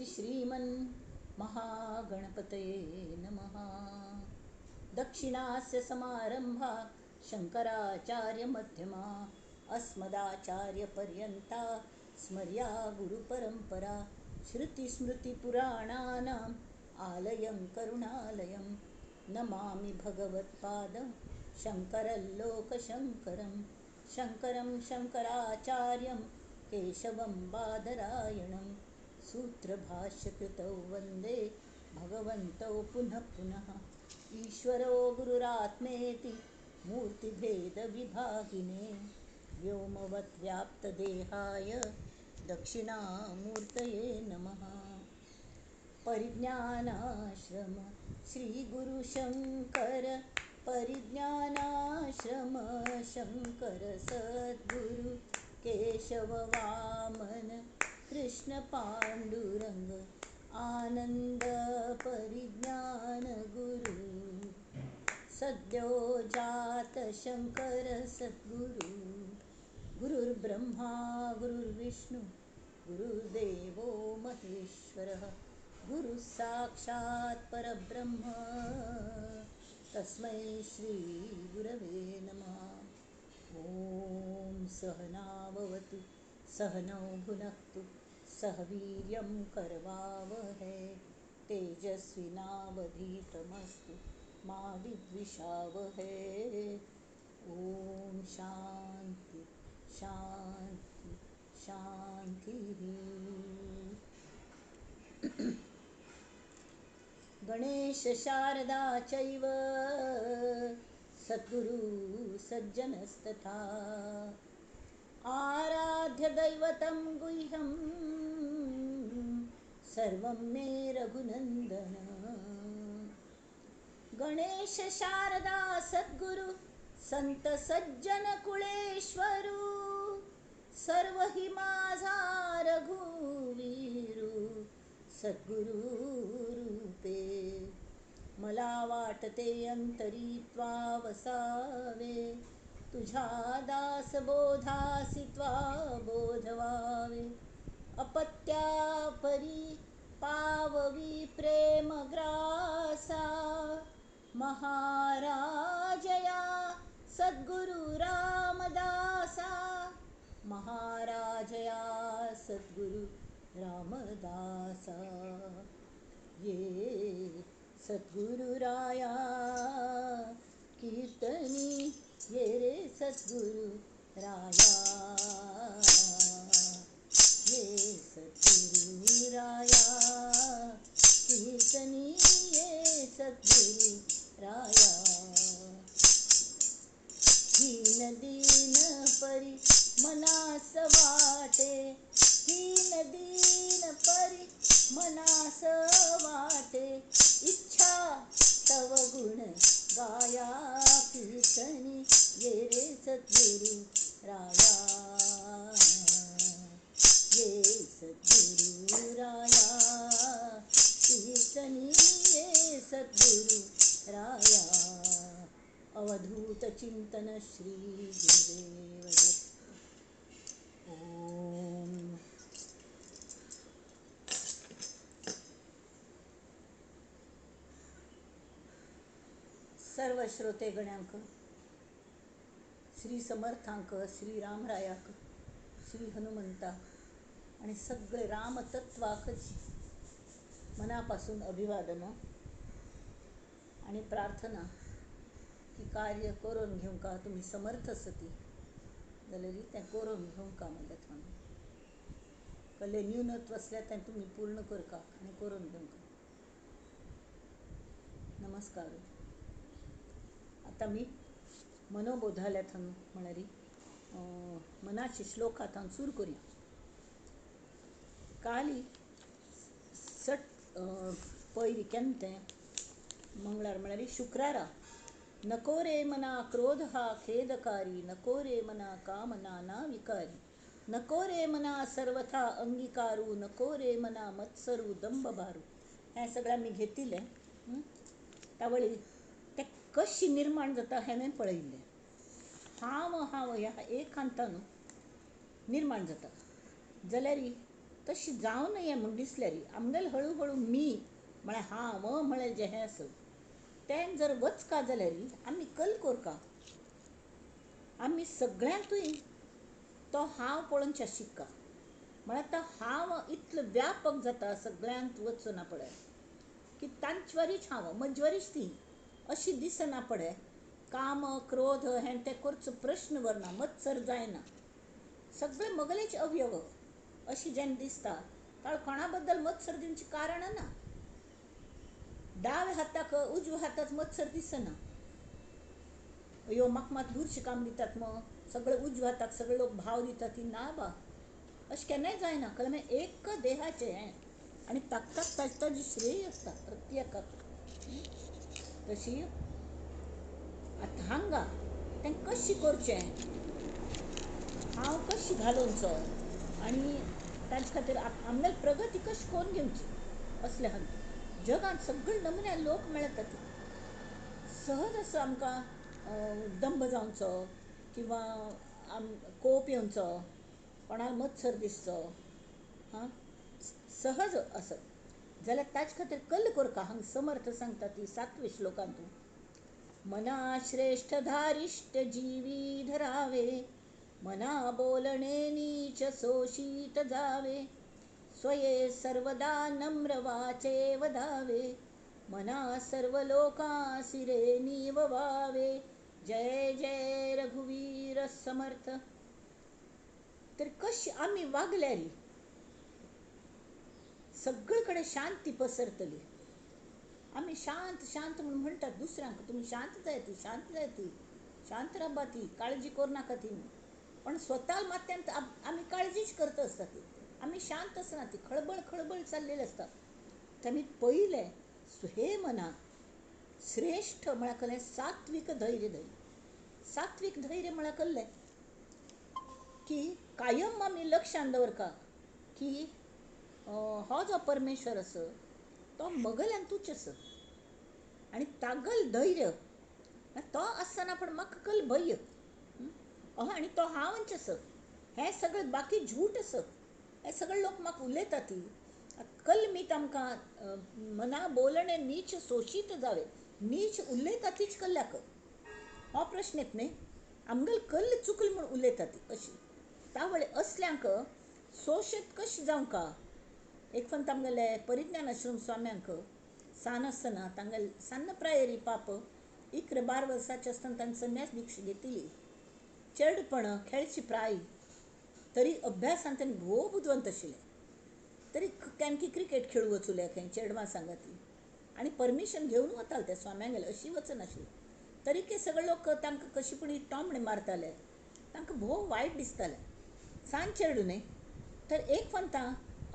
स्वस्ति श्रीमन् महागणपतये नमः। दक्षिणास्य समारंभा शंकराचार्यमध्यमा अस्मदाचार्यपर्यन्ता स्मर्या गुरुपरंपरा। श्रुतिस्मृतिपुराणानाम् आलयं करुणालयं नमामि भगवत्पादं शंकरं लोकशंकरं। शंकरं शंकराचार्यं केशवं बादरायणं सूत्रभाष्यकृतौ वंदे भगवन्तौ पुनः पुनः। ईश्वरो गुरुरात्मेति मूर्तिभेदविभागिने व्योमवद्व्याप्तदेहाय दक्षिणामूर्तये नमः। परिज्ञानाश्रम श्रीगुरुशंकर परिज्ञानाश्रम शंकर सद्गुरु केशव वामन कृष्ण पांडुरंग आनंद परिज्ञान गुरु। सद्यो जात शंकर सद्गुरु। गुरुर्ब्रह्मा गुरुर्विष्णु गुरुर्देवो महेश्वरः। गुरु साक्षात् परब्रह्म तस्मै श्री गुरवे नमः। ॐ सहनाववतु सहनौ भुनक्तु सह वीर्यं करवावहै। तेजस्विनावधीतमस्तु मा विद्विषावहै। ॐ शांति शांति शांतिः। गणेश शारदा चैव सद्गुरु सज्जनस्तथा। आराध्य दैवतं गुह्यं सर्वं मे रघुनंदन। गणेश शारदा सद्गुरु संत सज्जन कुळेश्वरू। सर्व हि माझा रघुवीरू सद्गुरु रूपे। मला वाटते अंतरी त्वा वसावे तुझ्या दासबोधासी त्वा बोधवावे। अपत्या परी पाववी प्रेमग्रासा महाराजया सद्गुरु रामदासा। महाराजया सद्गुरु रामदासा। ये सद्गुरुराया कीर्तनी ये रे सद्गुरु राया। ये सद्गुरुराया कीर्तनी ये सद्गुरु राया। हीन दीन परी मनास वाटे हीन दीन परी मनास वाटे। इच्छा तव गुण गाया कीर्तनी ये रे सद्गुरु राया। ये सद्गुरु राया कीर्तनी ये सद्गुरु राया। अवधूत चिंतन श्री गुरुदेव दत्त। ओम। सर्व श्रोतेगणांक श्री समर्थांक श्री रामरायाक श्री हनुमंताक आणि सगळे रामतत्वाकच मनापासून अभिवादन आणि प्रार्थना की कार्य करून घेवंका तुम्ही समर्थ सती जाल्यार तें करून घेवंका म्हणल्यार म्हणून कसलें न्यूनत्व आसल्यार तें तुमी पूर्ण करका आनी करून घेवंका। नमस्कार। आतां मी मनोबोधाल्याथान म्हळ्यार मनाचे श्लोकाथान सुरू करूया। काली सट पयली केन्ना तें मंगळार म्हळ्यार शुक्रारा। नको रे मना क्रोध हा खेदकारी नको रे मना काम नाना विकारी नको रे मना सर्वथा अंगीकारू नको रे मना मत्सरू दंभ भारू। हें सगळें आमी घेतिल्लें। तावळी तें कशी निर्माण जाता हें पळयिल्लें। हांव हांव ह्या एकांतान निर्माण जाता जाल्यार तशी जावं नये म्हूण दिसल्यार आमगेले हळू हळू मी म्हळ्यार हांव म्हळ्यार जें हें आसा तें जर वचका जाल्यार आमी कल कोरका, आमी सगळ्यांतूय तो हांव पळोवच्या शिक्का. म्हळ्यार तो हांव इतलो व्यापक जाता सगळ्यांत वचना पडे की तांचवरीच हांव म्हजवरीच ती अशी दिसना पडे. काम क्रोध हें तें करचो प्रश्न वरना, मत्सर जायना, सगळे मगलेच अवयव अशी जेन्ना दिसता ताळ कोणा बद्दल मत्सर दिवचें कारण ना. डाव्या हाताक उजव्या हाताक मत्सर दिसना, अयो म्हाका मात बुरशें काम दितात मग सगळे उजव्या हाताक सगळे लोक भाव दितात ती ना बा, अशें केन्नाय जायना. कारण एक देहाचें हें आनी ताक ताज ताजी श्रेय आसता प्रत्येकाक. तशी आतां हांगा तें कशें करचें, हांव कशें घालोवचो आनी ताजे खातीर आमगेली प्रगती कशी करून घेवची असले हांगा जगांत सगळे नमुन्या लोक मेळटात. सहज असो आमकां दंभ जावचो किंवा कोप येवचो, कोणाक मत्सर दिसचो, हां सहज असो जाल्यार ताजे खातीर कल कोरका. हांगा समर्थ सांगता ती सातव्या श्लोकांतू, मना श्रेष्ठ धारिष्ट जीवी धरावे, मना बोलणे नीच सोशीत जावे, स्वये सर्वदा नम्र वाचे वधावे, मना सर्व लोका सिरे निववावे, जय जय रघुवीर समर्थ. तर कशी आमी वागल्यार सगळे कडेन शांती पसरतली. आमी शांत शांत म्हूण म्हणटात दुसऱ्यांक, तुमी शांत जायती शांत जायती शांत राबात ती, काळजी करूं नाका ती. पण स्वता मात आमी काळजीच करत आसता ती, आमी शांत आसना ती, खळबळ खळबळ चाललेली आसता. आमी पयलें हे मना श्रेष्ठ म्हळ्यार कसलें सात्वीक धैर्य धैर्य. सात्वीक धैर्य म्हळ्यार कसलें की कायम आमी लक्षांत दवरका की हो जो परमेश्वर आसा तो मगल्यांतूच आसा आनी तागल धैर्य तो आसतना पण म्हाका कल भय आनी तो हांवच आसा, हें सगळें बाकी झूट आसा, हे सगळे लोक म्हाका उलयतात ती. कल मी तांकां मना बोलणे नीच सोशीत जावे, नीच उलयता तीच कल्ल्याक हो प्रश्न येत न्ही, आमगेल कल्ल चुकली म्हूण उलयता ती अशी. तावळे असल्यांक सोशेत कशें जावंका. एक फक्त आमगेले परिज्ञान आश्रम स्वाम्यांक सान आसतना तांगेले सान्न प्रायरी पाप 11-12 वर्सांचे आसतना तांणी संन्यास दीक्षा घेतिल्ली. चेडपण खेळची प्राय तरी अभ्यासान तांणी भोव बुदवंत आशिल्ले. तरी केन्ना क्रिकेट खेळूं वचुले खंय चेडवां सांगाती आनी परमिशन घेवन वताले ते स्वाम्यांगेले, अशी वचनाशिल्ले. तरी के सगळे लोक तांकां कशी पूण टोमणे मारताले, तांकां भोव वायट दिसतालें. सान चेडूं न्ही तर एक फंता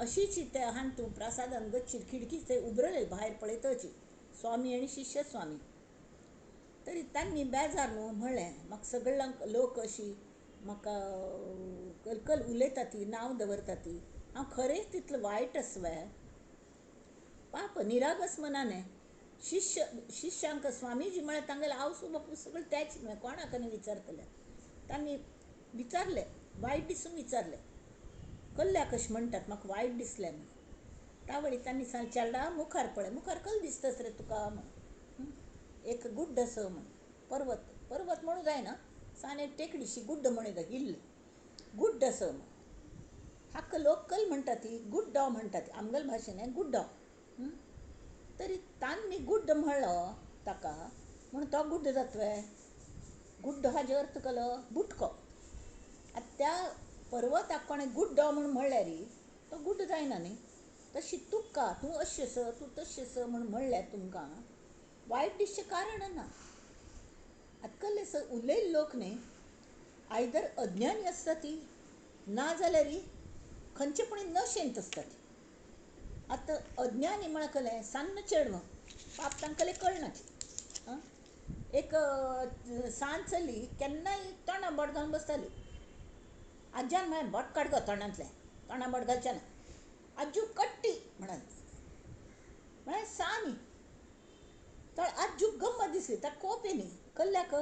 अशीच त्या हांतू प्रासादान गच्चीर खिडकी थंय उबरले भायर पळयतची स्वामी आनी शिष्य स्वामी. तरी तांणी बेजार न्हू म्हणलें म्हाका सगळ्यांक लोक अशी म्हाका कलकल उलयता ती, नांव दवरता ती, हांव खरेंच तितलो वायट आसवे. पाप निरागस मनाने शिष्य शिष्यांक स्वामीजी म्हळ्यार तांगेले आवसू बापू सगळें त्याच म्हळ्यार कोणाक आनी विचारतले. तांणी विचारलें वायट दिसून विचारलें कल्ल्याक कशें म्हणटात म्हाका वायट दिसलें म्हण. तावळी तांणी सांगलें चेडा मुखार पळय, मुखार कल दिसतस रे तुका म्हण, एक गुड्ड आसा म्हण, पर्वत पर्वत म्हणूं जायना सान एक टेकडीशी गुड्ड म्हणूं हिल्ल गुड्ड आसा म्हण. हाका लोक कल म्हणटा ती गुड्डो म्हणटा ती, आमगेले भाशेन गुड्डो. तरी तांणी गुड्ड म्हणलो ताका म्हूण तो गुड्ड जातवे. गुड्डो हाजो अर्थ केलो बुटको. आतां त्या पर्वताक कोणें गुड्डो म्हूण म्हणल्यार तो गुड्ड जायना न्ही. तशी तुका तूं अशें आसा तूं तशें आसा म्हूण म्हणल्यार तुमकां वायट दिसचें कारण ना. आजकाल उलयल्ले लोक न्ही आयदर अज्ञानी आसता ती ना जाल्यार खंयचे पूण नशेंत आसता ती. आतां अज्ञानी म्हळ्यार कसलें सान्न चेडवां पाप तांकां कळना. एक सान चली केन्नाय तोंडा बोट घालून बसताली. आज्यान म्हळें बोट काड गो तोंडांतलें, तोंडा बोट घालचें ना. आजू कट्टी म्हणाली, म्हळ्यार सानी तर आजूक गम्मत दिसली, ताका कोप येयली कल्ल्याक.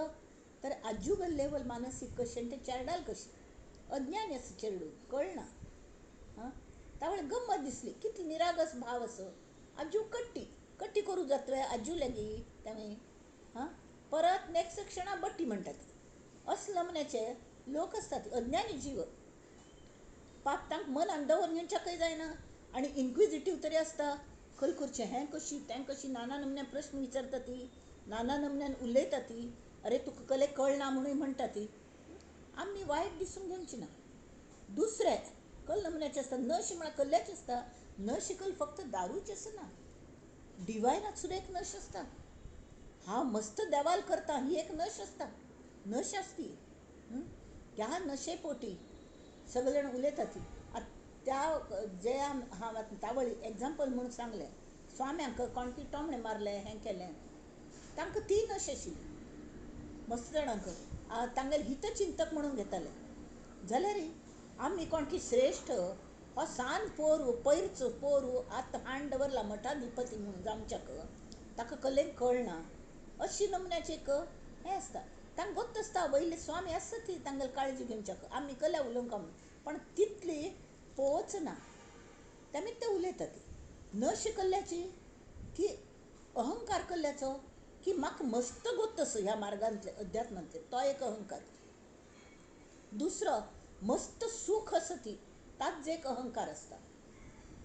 तर आजू लेवल मानसीक कशें आनी तें चेरडाल कशें अज्ञानी आसा चेडूं कळना. हां तावळ गम्मत दिसली कितली निरागस भाव असो. आजू कट्टी कट्टी करूं जातले आजू लागी ताणें हां परत नेक्स्ट क्षणा बट्टी म्हणटात. असले नमुन्याचे लोक आसतात अज्ञानी जीव. पाप तांकां मनान दवर घेवच्याकय जायना आनी इन्क्विजिटीव तरी आसता. खंय करचें हें कशी तें कशी नाना नमुन्या प्रस्न विचारता ती, नाना नमुन्यान उलयता ती. अरे तुका कले कळना म्हणून म्हणटा ती. आमी वायट दिसून घेवची ना. दुसरें कल नमुन्याचें आसता नश म्हळ्यार कल्ल्याचें आसता. नश कल फक्त दारूच आसना, डिवायनाक सुद्दां एक नश आसता. हांव मस्त देवाल करता ही एक नश आसता, नश आसती. त्या नशे पोटी सगळे जाण उलयता ती. आतां त्या जे हांव आतां तावळी एग्जाम्पल म्हणून सांगलें, स्वाम्यांक कोणकी टोमणे मारले हें केलें, तांकां ती नश आशिल्ली. मस्त जाणांक तांगेले हितचिंतक म्हणून घेताले. जाल्यार आमी कोणकी श्रेश्ठ हो सान पोरू पयरचो पोरू आतां हाण दवरला मठाधिपती म्हणून जामच्याक ताका कलेन कळना अशी नमुन्याची एक हें आसता. तांकां गोत्त आसता वयले स्वामी आसता ती तांगेली काळजी घेवच्याक आमी कल्या उलोवंक म्हणून, पण तितली पोच ना तेमी ते उलयता ती. नश कल्ल्याची की अहंकार कल्ल्याचो की म्हाका मस्त गोत्त आसा ह्या मार्गांतले अध्यात्मांतले, तो एक अहंकार. दुसरो मस्त सूख आसा ती ताच एक अहंकार आसता.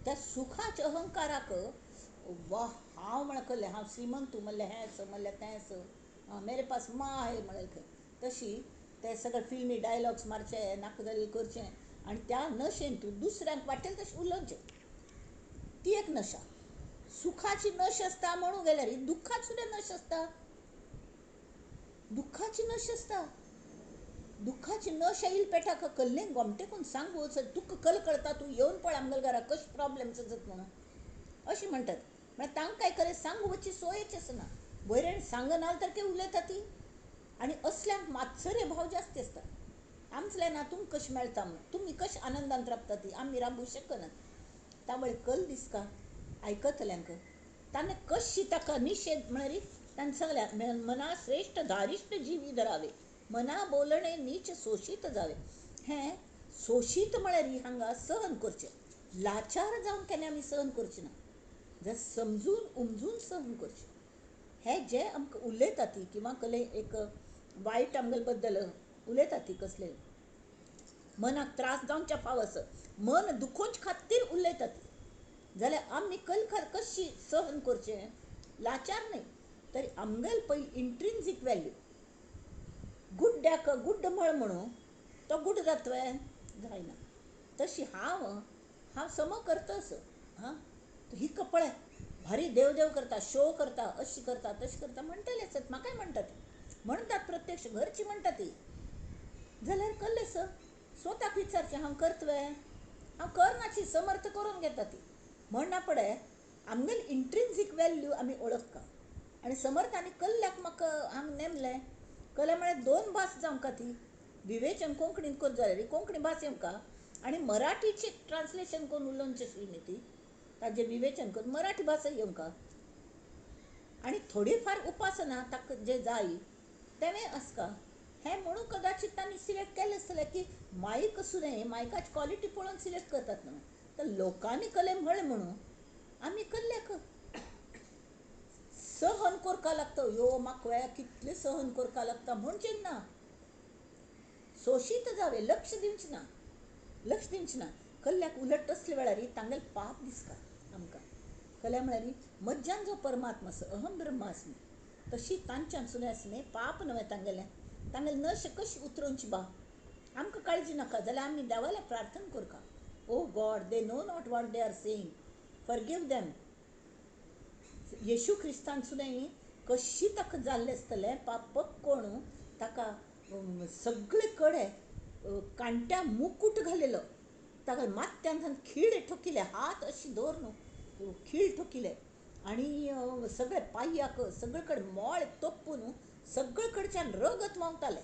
त्या सुखाच्या अहंकाराक वा हांव म्हळ्यार कल्लें हांव श्रीमंत म्हणल्यार हें आसा म्हणल्यार तें आसा, मेरे पास माँ आहे म्हणल्यार खंय तशी ते सगळे फिल्मी डायलॉग्स मारचे नाका जाल्लें करचें आनी त्या नशेन तूं दुसऱ्यांक वाटेल तशें उलोवचें, ती एक नशा. सुखाची नश आसता म्हणून गेल्यार दुख्खाची सुद्दां नश आसता. दुख्खाची नश आसता. दुख्खाची नश येयल पेटाक कल्लें गोमटेकून सांगू तुका कल कळता तूं येवन पळय आमगेल्या घरा कशें प्रॉब्लेम्स आसत म्हणून अशें म्हणटात. म्हळ्यार तांकां काय खरें सांगू वचची सोयच आसना, वयर सांगना तर ते उलयता ती. आनी असल्यांक मात्सर्य भाव जास्त आसता. आमचें ना तुमकां कशें मेळटा म्हूण तुमी कशें आनंदान राबता ती आमी राबूंक शकनात. तावळ कल दिसका आयकतल्यांक ताणें कशी ताका निशेध म्हळ्यार ताणें सांगल्या मना श्रेश्ठ धारिश्ट जिवी धरावे मना बोलणे नीच सोशीत जावे. हें सोशीत म्हळ्यार हांगा सहन करचें, लाचार जावन केन्ना आमी सहन करचें ना, जर समजून उमजून सहन करचें. हे जे आमकां उलयता ती किंवां कसलें एक वायट आमगेले बद्दल उलयता ती कसलें मनाक त्रास जावच्या फाव आसा मन दुखोवचे खातीर उलयता ती जाल्यार आमी कल कशी सहन करचें, लाचार न्हय तरी आमगेले पयलीं इंट्रिन्सीक वॅल्यू गुड्ड्याक गुड्ड म्हळ म्हणून तो गुड जातवे जायना तशी हांव हांव सम करता असो. हां ही कपडे भारी देव देव करता शो करता अशी करता तशी करता म्हणटले आसत म्हाकाय म्हणटात म्हणटात प्रत्यक्ष घरची म्हणटा ती. जाल्यार कल्लें सर स्वताक विचारचें हांव करतवे हांव करनाची समर्थ करून घेता ती म्हणना पडे आमगेली इंट्रिन्सीक वॅल्यू आमी ओळखता. आनी समर्थांनी कल्ल्याक म्हाका हांगा नेमलें कल्या म्हळ्यार दोन भास जावंका ती विवेचन कोंकणींत करता जाल्यार कोंकणी भास येवंका आनी मराठीची ट्रान्सलेशन करून उलोवचें आशिल्ली न्ही ती ताजें विवेचन करून मराठी भास येवंका. आनी थोडी फार उपासना ताका जे जाय तेंवें आसका हें म्हणून कदाचीत तांणी सिलेक्ट केलें आसतलें की मायक आसूं न्हय मायकाची क्वॉलिटी पळोवन सिलेक्ट करतात न्हू. तर लोकांनी कलें म्हळें म्हणून आमी कल्ल्याक सहन करपा लागता. यो म्हाका कितलें सहन करपा लागता म्हणचें ना, सोशीत जावे लक्ष दिवचें ना, लक्ष दिवचें ना. कल्ल्याक उलट तसले वेळार तांगेलें पाप दिसता आमकां. कल्या म्हळ्यार मज्जान जो परमात्मा आसा अहम ब्रह्मास्मी तशी तांच्यान सुद्दां आसलें न्ही पाप न्हय तांगेलें तांगेलें नश कशी उतरोवची बा आमकां काळजी नाका जाल्यार आमी देवाल्या प्रार्थना करता. O God they know not what they are saying forgive them. येशू क्रिस्तान सुद्दां कशी ताका जाल्लें आसतलें पाप कोण ताका सगळे कडेन कांट्या मुकूट घालेलो ताका माथ्यान खीळ ठोकिले हात अशी दवरून खीळ ठोकिले आनी सगळे पांयाक सगळे कडेन मोळ तोपून सगळे कडच्यान रगत व्हांवतालें.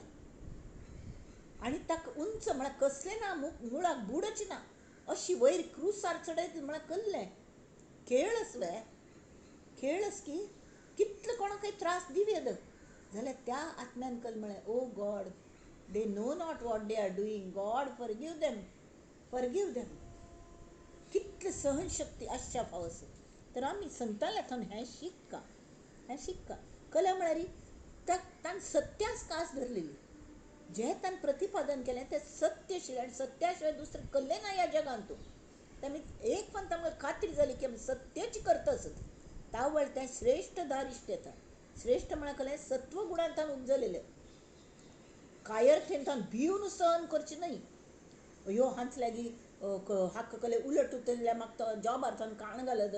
आनी ताका उंच म्हळ्यार कसलें ना मुळाक बुडच ना अशी वयर क्रुसार चडयत म्हळ्यार कल्लें खेळ वे खेळस की कितले कोणाकय त्रास दिवं जाल्यार त्या आत्म्यान कल म्हळें O God they know not what they are doing God forgive them forgive them. कितले इतली सहनशक्ती आसच्या फावो आसा. तर आमी संतांल्या थंय हें शिकका, हें शिकका. कला म्हळ्यार तान सत्यास कास धरलेली, जें तान प्रतिपादन केलें तें सत्यशील आनी सत्या शिवाय दुसरें कल्लें ना ह्या जगांत. तामी एक पण तांकां खात्री जाली की आमी सत्याची करता आसत तावळ तें श्रेश्ठ धारिश्ट येता. श्रेश्ठ म्हळ्यार कलें सत्वगुणान तान उपजलेलें, कायर्थेन तान भिवन सहन करचें न्हय. ह्यो हांच लागीं हाका कले उलट उतरल्या म्हाका तो जॉबार थंय काण घालत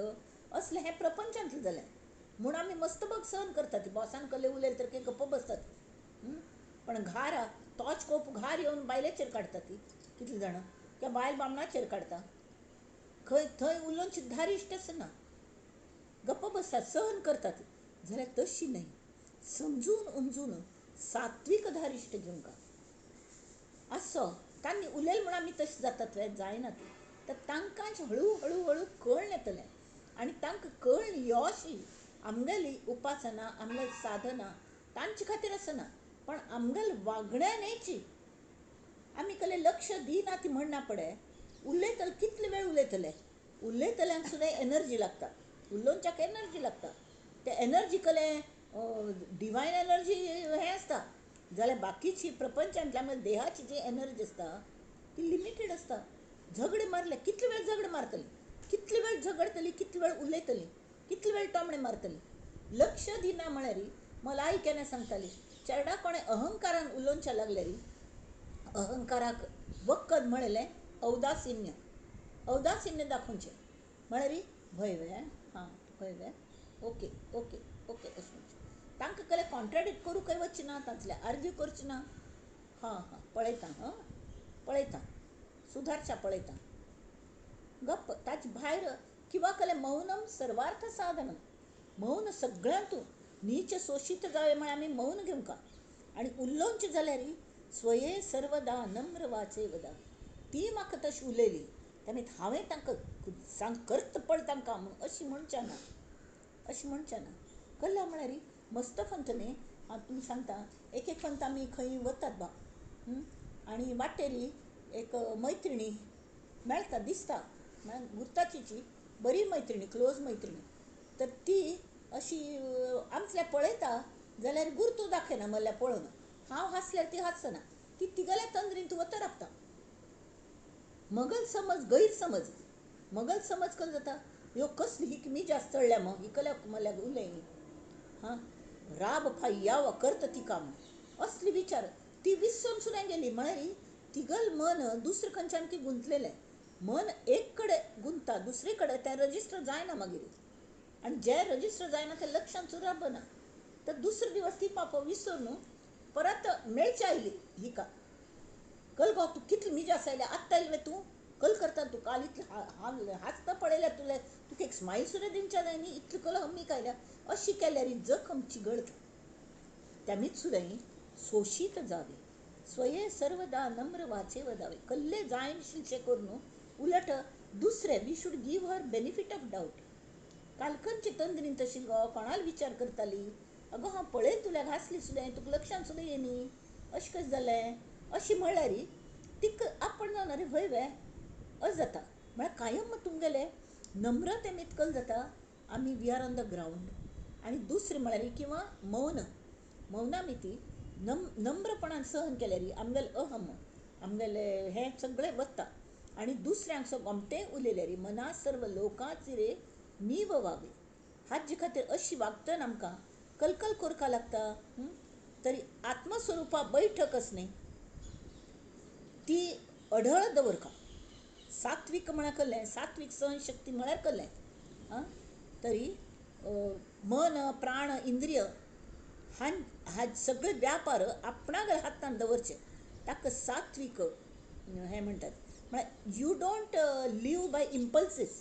असलें हें प्रपंचांतलें जालें म्हूण आमी मस्त बग सहन करतात. बॉसान कले उलयले तर की गप्प बसतात, पण घार तोच कोप घार येवन बायलेचेर काडटा ती कितली जाणां, किंवा बायल बामणाचेर काडटा. खंय थंय उलोवची धारिश्ट आसना, गप्प बसतात, सहन करतात. जाल्यार तशी न्हय, समजून उमजून सात्वीक धारिश्ट घेवंक असो तांणी उलयल म्हूण आमी तशें जातात वे जायना ती. तर तांकांच हळू हळू हळू कळ्ळें येतलें आनी तांकां कळ्ळें योशी आमगेली उपासना, आमगेली साधना तांचे खातीर आसना, पण आमगेले वागण्यानेची आमी कले लक्ष दिना ती म्हणना पडे. उलयतले कितले वेळ उलयतले, उलयतल्यांक सुद्दां एनर्जी लागता, उलोवच्याक एनर्जी लागता. ते एनर्जी कले डिवायन एनर्जी हें आसता, जाल्यार बाकीची प्रपंचांतल्या आमच्या देहाची जी एनर्जी आसता ती लिमिटेड आसता. झगडे मारले कितले वेळ झगडे मारतली, कितले वेळ झगडतली, कितले वेळ उलयतली, कितले वेळ टोमणे मारतली. लक्ष दिना म्हळ्यार मला आई केन्ना सांगताली, चेरडा कोणें अहंकारान उलोवच्या लागल्यार अहंकाराक वखद म्हणलें औदासिन्य. औदासिन्य दाखोवचें म्हळ्यार भंय वे, हां भंय वे, ओके ओके ओके अशें म्हणचें. तांकां कले कॉन्ट्राडिक्ट करूंकय वचचें ना, तांतलें आर्ग्यू करचें ना. हां हां पळयता, हां पळयता, सुदारच्या पळयता, गप्प. ताचे भायर किंवा कले मौनम सर्वार्थ साधनम, मौन सगळ्यांतून नीच सोशीत जावे म्हळ्यार आमी मौन घेवंका. आनी उलोवचें जाल्यार स्वये सर्वदा नम्र वाचे वदा. ती म्हाका तशी उलयली तेन्ना हांवें तांकां सांग करत पड तांकां म्हूण अशी म्हणचें ना, अशी म्हणचें ना. कला म्हळ्यार मस्त फंत न्ही. हांव तुमकां सांगता, एक एक फंत आमी खंय वतात बा आनी वाटेरी एक मैत्रिणी मेळटा, दिसता म्हळ्यार गुर्ताचीची बरी मैत्रिणी, क्लोज मैत्रिणी. तर ती अशी आमच्या पळयता जाल्यार गुर्तू दाखयना, म्हणल्यार पळोवन हांव हांसल्यार ती हांसना, ती तिगेल्या तंद्रीन तूं वता राबता. मगल समज गैरसमज, मगल समज कल जाता, ह्यो कसली ही मी जास्त चडल्या मग ही कल्या म्हणल्यार उलय हां राब फाय याव करता ती काम असली विचार ती विसरून सुद्दां गेली. म्हळ्यार तिगल मन दुसरे खंयच्यान ती गुंतलेलें, मन एक कडेन गुंतता दुसरे कडेन तें रजिस्टर जायना मागीर, आनी जें रजिस्टर जायना तें लक्षांत सुद्दां राबना. तर दुसरे दिवस ती पापा विसरून परत मेळची आयली हिका, कल गो तूं कितली मिजास आयल्या, आत्तां आयली तूं कल करता तूं, काल इतलें हांसता पळयल्या तुवें, तुका एक स्मायल सुद्दां दिवच्या जाय न्ही, इतली कल हम्मीक आयल्या. अशी केल्यार जखम चिगळता. त्यामीच सुद्दां सोशीत जावे, स्वये सर्वदा नम्र वाचे वदावे. कल्ले जायनशीलशें करून उलट दुसरे we should give her benefit of doubt. कालखंचे तंद्रीन तशी गो कोणाल विचार करताली, अगो हांव पळय तुल्या घासली सुद्दां तुका लक्षांत सुद्दां येनी, अशें कशें जालें अशें म्हळ्यार तिका आपण जावन अरे व्हय वे अशें जाता. म्हळ्यार कायम तुमगेलें नम्रते मितकल जाता, आमी we are on the ground. आनी दुसरें म्हळ्यार किंवा मौन, मौना मिती नम्रपणान सहन केल्यार आमगेलें अहम आमगेलें हें सगळें वता. आनी दुसऱ्यांक सो गोमटें उलयल्यार मना सर्व लोकांची रे नीव वावे. हाजे खातीर अशी वागतना आमकां कलकल कोरका लागता तरी आत्मस्वरुपा बैठक आसने ती अढळ दवरका. सात्वीक म्हळ्यार कल्लें, सात्वीक सहनशक्ती म्हळ्यार कल्लें आं तरी मन प्राण इंद्रिय हा सगळे व्यापार आपणाक हातान दवरचे, ताका सात्वीक हें म्हणटात. म्हळ्यार you don't live by impulses.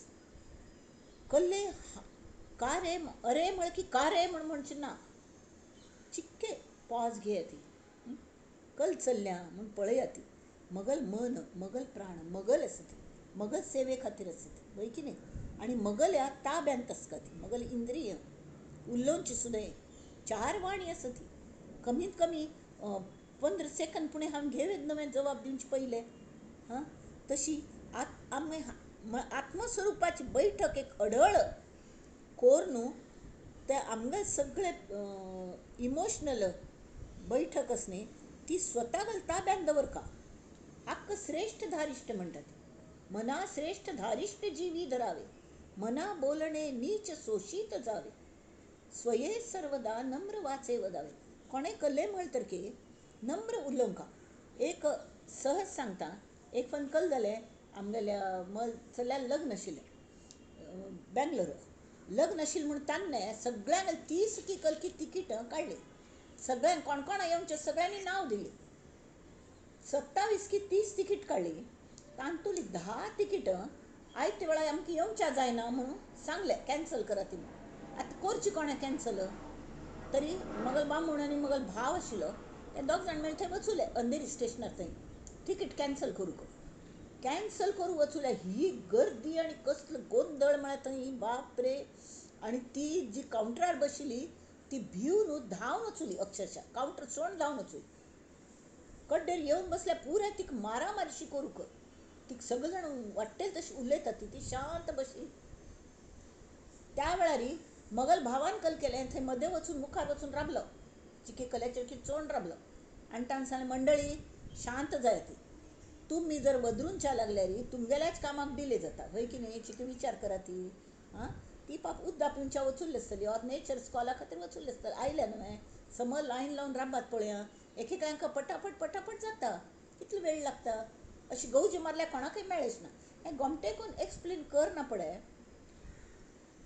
कल्ले का रे अरे म्हळें की का रे म्हूण म्हणचें ना, चिक्के पॉज घेया ती, कल चल्ल्या म्हूण पळया ती. मगल मन मगल प्राण मगल आसा ती, मगल सेवे खातीर आसा ती, वय की न्ही. आनी मगल ह्या ताब्यांत आसता ती, मगल इंद्रिय उलोवची सुद्दां चार वाणी आसा ती. कमीत कमी 15 सेकंद पुणें हांवें घेवं नवें जबाब दिवचे पयलें. हां तशी आमी आत्मस्वरुपाची बैठक एक अडळ कोरून ते आमगे सगळे इमोशनल बैठक आसा न्ही ती स्वता ताब्यान दवरका. हाका श्रेश्ठ धारिश्ट म्हणटात. मना श्रेश्ठ धारिश्ट जिवी धरावे, मना बोलणे नीच सोशीत जावे, स्वये सर्वदा नम्र वाचे वदावे. कोणें कल्लें म्हळें तर की नम्र उलोवंका. एक सहज सांगता, एक फावट कल जालें आमगेल्या चल्याक लग्न आशिल्लें बेंगलोर. लग्न आशिल्लें म्हूण तान्ने सगळ्यांक 30 की कलकी तिकीट काडली. सगळ्यांक कोण कोणा येवचें सगळ्यांनी नांव दिलें. 27 की 30 तिकीट काडली. तांतुली 10 तिकीट आयते वेळार आमकां येवच्या जायना म्हणून सांगलें कॅन्सल करात ती. आतां करची कोणें कॅन्सल? तरी मगल बामूण आनी मगल भाव आशिल्लो ते दोग जाण मेळ्ळे थंय वचुले अंधेरी स्टेशनार थंय तिकीट कॅन्सल करूंक. कॅन्सल करूंक वचुले ही गर्दी आनी कसलो गोंदळ म्हळ्यार थंय बाप रे. आनी ती जी कावंटरार बशिल्ली ती भिवन धांवन वचुली, अक्षरशा कावंटर सोडून धांवन वचुली. कड्डेर येवन बसल्या पुराय तिका मारामारशी करूंक. तिका सगळे जाण वाट्टेल तशी उलयतात, ती शांत बशिल्ली. त्या वेळार मगल भावान कल केलें थंय मदें वचून मुखार वचून राबलो, चिके कल्याचेर की चोण राबलो आनी ताणें सांगलें, मंडळी शांत जाय, ती तुमी जर वदरूनच्या लागल्यार तुमगेल्याच कामाक डिले जाता, हय की न्हय? चिके विचार करा ती. आं, ती पाप उद्दा पिवच्या वचुल्ली आसतली ऑर नेचर स्कॉला खातीर वचुल्ली आसतली, आयल्या न्हय समज लायन लावन राबात पळया, एकेकांक पटापट पटापट जाता, कितलो वेळ लागता. अशी गवजी मारल्यार कोणाकय मेळच ना. हें गोमटेकून एक्सप्लेन करना पळय.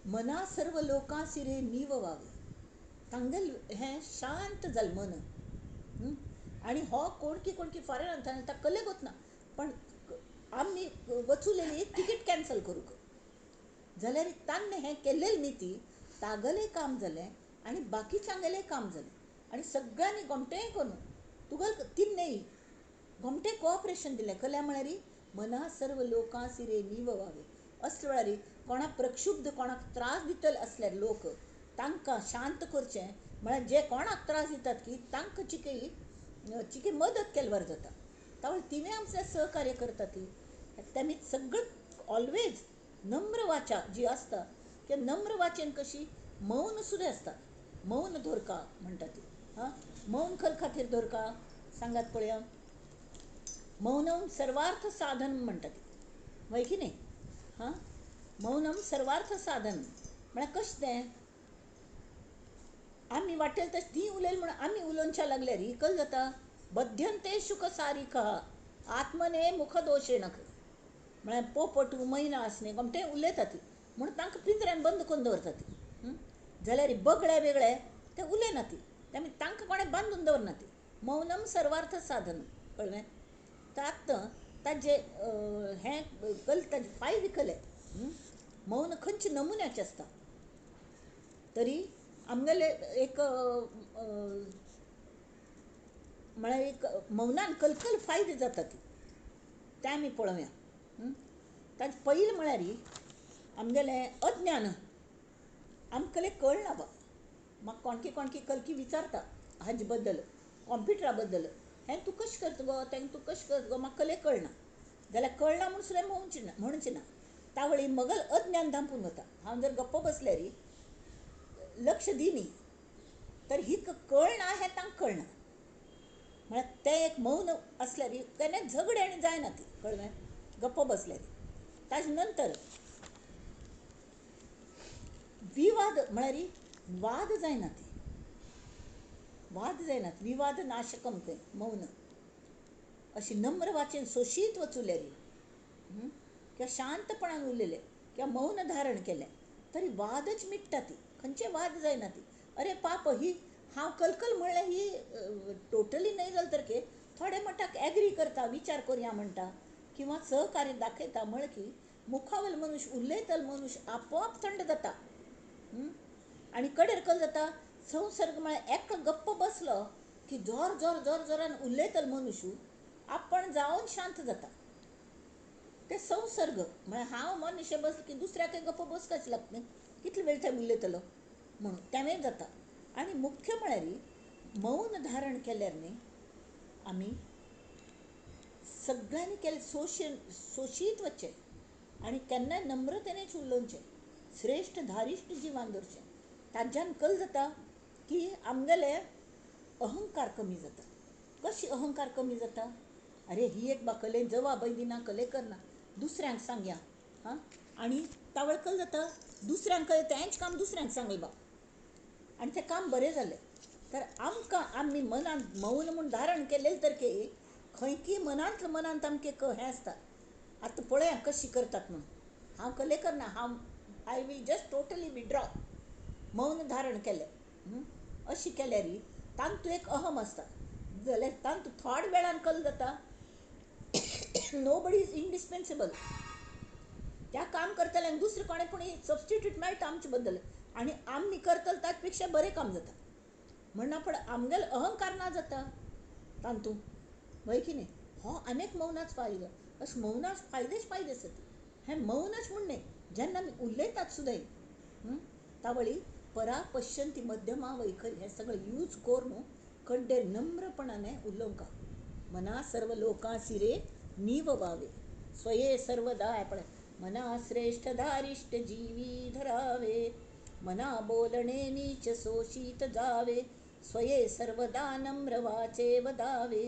मना सर्व लोकां सिरे नीव वावे, तांगेल हें शांत जालें मन. आनी हो कोणकी कोणकी फॉरेन ताका कलेक वतना पण आमी वचुलेली तिकीट कॅन्सल करूंक जाल्यार तान्ने हें केल्लें न्ही ती तागेलें काम जालें आनी बाकीच्यांगेलें काम जालें. आनी सगळ्यांनी गोमटें करून तुगेल तिन्नेय गोमटें कोऑपरेशन दिलें. कल्या म्हळ्यार मना सर्व लोकां सिरे नीव वावे. असल्या वेळार कोणाक प्रक्षुब्ध कोणाक त्रास दितले आसल्यार लोक तांकां शांत करचें म्हळ्यार जे कोणाक त्रास दितात की तांकां चिके चिके मदत केल्यार जाता. तावळ तिणें आमचें सहकार्य करता ती. तेमी सगळें ऑलवेज नम्र वाचा जी आसता ते नम्र वाचेन कशी मौन सुद्दां आसता. मौन धोरका म्हणटा ती. हां, मौन खल खातीर धोरका सांगात पळया. मौनम सर्वार्थ साधन म्हणटा ती, वय की न्ही? हां, मौनम सर्वार्थ साधन म्हळ्यार कशें तें आमी वाटेल तशें ती उलयली म्हणून आमी उलोवच्या लागल्यार ही कल जाता. बध्यंते शुक सारिका आत्मने मुखदोशेण म्हळ्यार पोपट मैना आसने गोमटें उलयता ती म्हणून तांकां पिंजऱ्यान बंद करून दवरता ती. जाल्यार बगळे वेगळे ते उलयना ती, ते तांकां कोणें बांदून दवरना ती. मौनम सर्वार्थ साधन, कळ्ळें? तर आतां ताजें हें कल ताजें फायदे कले मौन खंयचे नमुन्याचें आसता. तरी आमगेले एक म्हळ्यार एक मौनान कलकल फायदे जाता ती ते आमी पळोवया. ताजें पयलें म्हळ्यार आमगेलें अज्ञान आमकां कळना बा. म्हाका कोणकी कोणकी कलकी विचारता हाजे बद्दल, कॉम्प्युटरा बद्दल, हें तूं कशें करता गो, तें तूं कशें करता गो, म्हाका कले कळना. जाल्यार कळना म्हूण सुद्दां म्हणचें ना, म्हणचें ना. तावळी मगल अज्ञान धांपून वता. हांव जर गप्प बसल्यार लक्ष दिनी तर ही कळना हें तांकां कळना. म्हळ्यार तें एक मौन आसल्यार केन्ना झगडें आनी जायना ती, कळ्ळें? गप्प बसल्यार. ताजे नंतर विवाद म्हळ्यार वाद जायना ती, वाद जायनात. विवाद नाशकम खंय मौन. अशी नम्र वाचेन सोशीत वचुल्यार किंवा शांतपणान उलयलें किंवा मौन धारण केलें तरी वादच मिट्टा ती, खंयचे वाद जायना ती. अरे पाप ही हांव कलकल म्हणल्यार ही टोटली न्हय जालें तर के थोडे मटाक एग्री करता, विचार करुया म्हणटा किंवा सहकार्य दाखयता म्हळ की मुखावेलो मनुष्य उलयतलो मनुष्य आपोआप थंड जाता. आनी कडेर कल जाता संसर्ग म्हळ्यार एकलो गप्प बसलो की जोर जोर जोर जोरान उलयतलो मनुष्य आपण जावन शांत जाता. ते संसर्ग म्हळ्यार हांव मनुष्य बसलो की दुसऱ्याकय गप्प बसकाच लागता न्ही, कितलो वेळ थंय उलयतलो म्हणून तेंवूय जाता. आनी मुख्य म्हळ्यार मौन धारण केल्यार न्ही आमी सगळ्यांनी केलें सोशीत वचचें. आनी केन्नाय नम्रतेनच उलोवचें, श्रेश्ठ धारिश्ट जिवान दवरचें. ताज्यान कल जाता की आमगेले अहंकार कमी जाता. कशी अहंकार कमी जाता? अरे ही एक बाकले जवाबय दिना, कले करना, दुसऱ्यांक सांगया. हां, आनी तावळ कल जाता दुसऱ्यांक तेंच काम दुसऱ्यांक सांगलें बा आनी तें काम बरें जालें. तर आमकां आमी मनांत मौन म्हूण धारण केलें तर की खंय की मनांत मनांत आमचें हें आसता, आतां पळया कशी करतात म्हणून. हांव कले करना, हांव I will just totally withdraw, मौन धारण केलें. अशी केल्यार तांतू एक अहम आसता जाल्यार तांतू थोड वेळान कल जाता नोबडी is indispensable. त्या काम करतल्यांक दुसरें कोणें पूण सबस्टिट्यूट मेळटा आमचे बद्दल आनी आमी करतले ताचे पेक्षा बरें काम जाता. म्हणून पण आमगेलो अहंकार ना जाता तांतू, वय की न्ही? हो अनेक मौनाच फायदो. अशें मौनाच फायदेच फायदे आसात. हें मौनच म्हूण न्ही, जेन्ना आमी उलयतात सुद्दां तावळी परा पश्यंती मध्यमा वैखरी हें सगळें यूज करून कड्डेर नम्रपणाने उलोवंक. मना सर्व लोकां सिरे नीव वावे स्वये सर्वदा पळय मना श्रेष्ठ धारिष्ट जीवी धरावे मना बोलणे नीच सोशीत जावे स्वये सर्वदा नम्र वाचे वदावे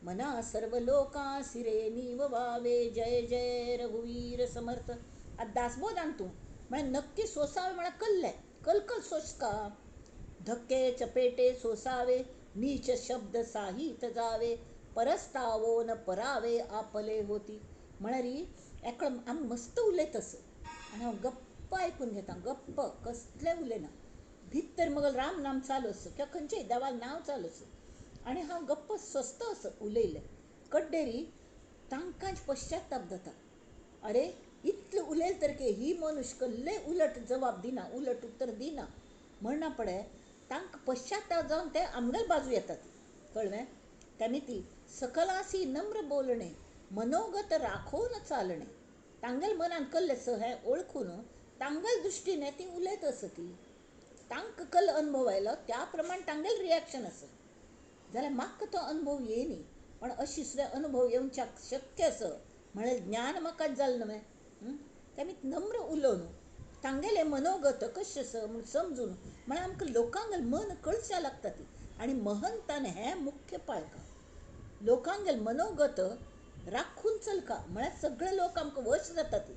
मना सर्व लोकां सिरे नीव वावे जय जय रघुवीर समर्थ. आतां दासबोधान तूं म्हळ्यार नक्की सोसावे म्हळ्यार कल्ले कलकल सोसका धक्के चपेटे सोसावे नीच शब्द साहित जावे परस्तावो न परावे आपले होती. म्हळ्यार एकलो आमी मस्त उलयत आस आनी हांव गप्प आयकून घेता, गप्प कसलें उलयना, भितर मगल राम नाम चालू आस किंवा खंयचेय देवाल नांव चालू आस आनी हांव गप्प स्वस्त असो उलयलें कड्डेरी तांकांच पश्चाताप जाता. अरे इतलें उलयलें तर की ही मनुष्य कसलें उलट जबाब दिना, उलट उत्तर दिना म्हणना पडे तांकां पश्चाताप जावन ते आमगेले बाजू येतात. कळ्ळें? तेमी ती सकलासी नम्र बोलणे मनोगत राखोवन चालणे. तांगेले मनान कल्लें आसा हें वळखून तांगेले दृश्टीन ती उलयत आसा. ती तांकां कल अनुभव आयलो त्या प्रमाण तांगेलें रिएक्शन आसा. जाल्यार म्हाका तो अनुभव येयनी, पण अशी सुद्दां अनुभव येवच्याक शक्य आसा म्हळ्यार ज्ञान म्हाका जालें न्हय. तेमी नम्र उलोवन तांगेलें मनोगत कशें आसा म्हूण समजून म्हळ्यार आमकां लोकांगेलें मन कळच्या लागता ती. आनी महंतान हें मुख्य पाळका लोकांगेलें मनोगत राखून चलका म्हळ्यार सगळे लोक आमकां वश जाता ती.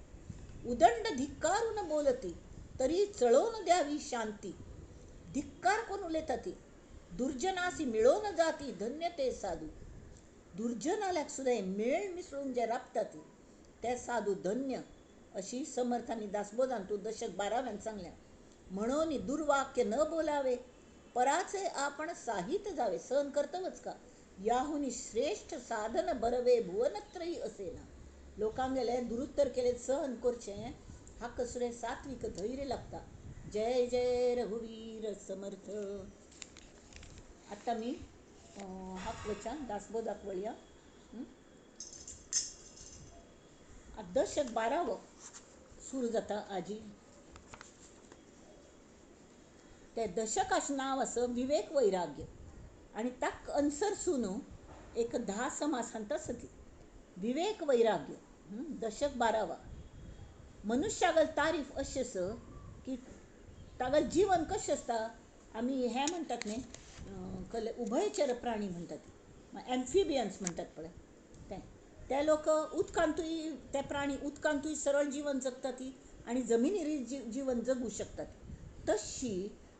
उदंड धिक्कारून बोलती तरी चळोवन द्यावी शांती. धिक्कार कोण उलयता ती दुर्जनासी मिळोवन जाती धन्य ते साधू. दुर्जनाल्याक सुद्दां मेळ मिसळून जे राबता ती ते साधू धन्य अशी समर्थांनी दासबोधान तूं दशक 12व्यान सांगल्या. म्हणून दुर्वाक्य न बोलावे पराचे आपण साहित जावे. सहन करतवच का याहुनी श्रेष्ठ साधन बरवे भुवनत्रयी असेना. लोकांगेले दुरुत्तर केले सहन करचें हाका सुद्दां सात्विक धैर्य लागता. जय जय रघुवीर समर्थ. आतां आमी हाक वच्या दासबोधाक वळया. दशक 12वो सुरू जाता आजी. ते दशकाचें नांव आसा विवेक वैराग्य आनी ताका अनुसरसून एक 10 समासांत आसा ती विवेक वैराग्य. दशक 12वा. मनुष्यागल तारीफ अशी आसा की तागेलें जीवन कशें आसता आमी हें म्हणटात न्ही कले उभयचर प्राणी म्हणटात, एम्फिबियन्स म्हणटात पळय ते ते लोक उदकांतूय ते प्राणी उदकांतूय सरळ जीवन जगतात ती आनी जमिनीर जीवन जगू शकतात. तशी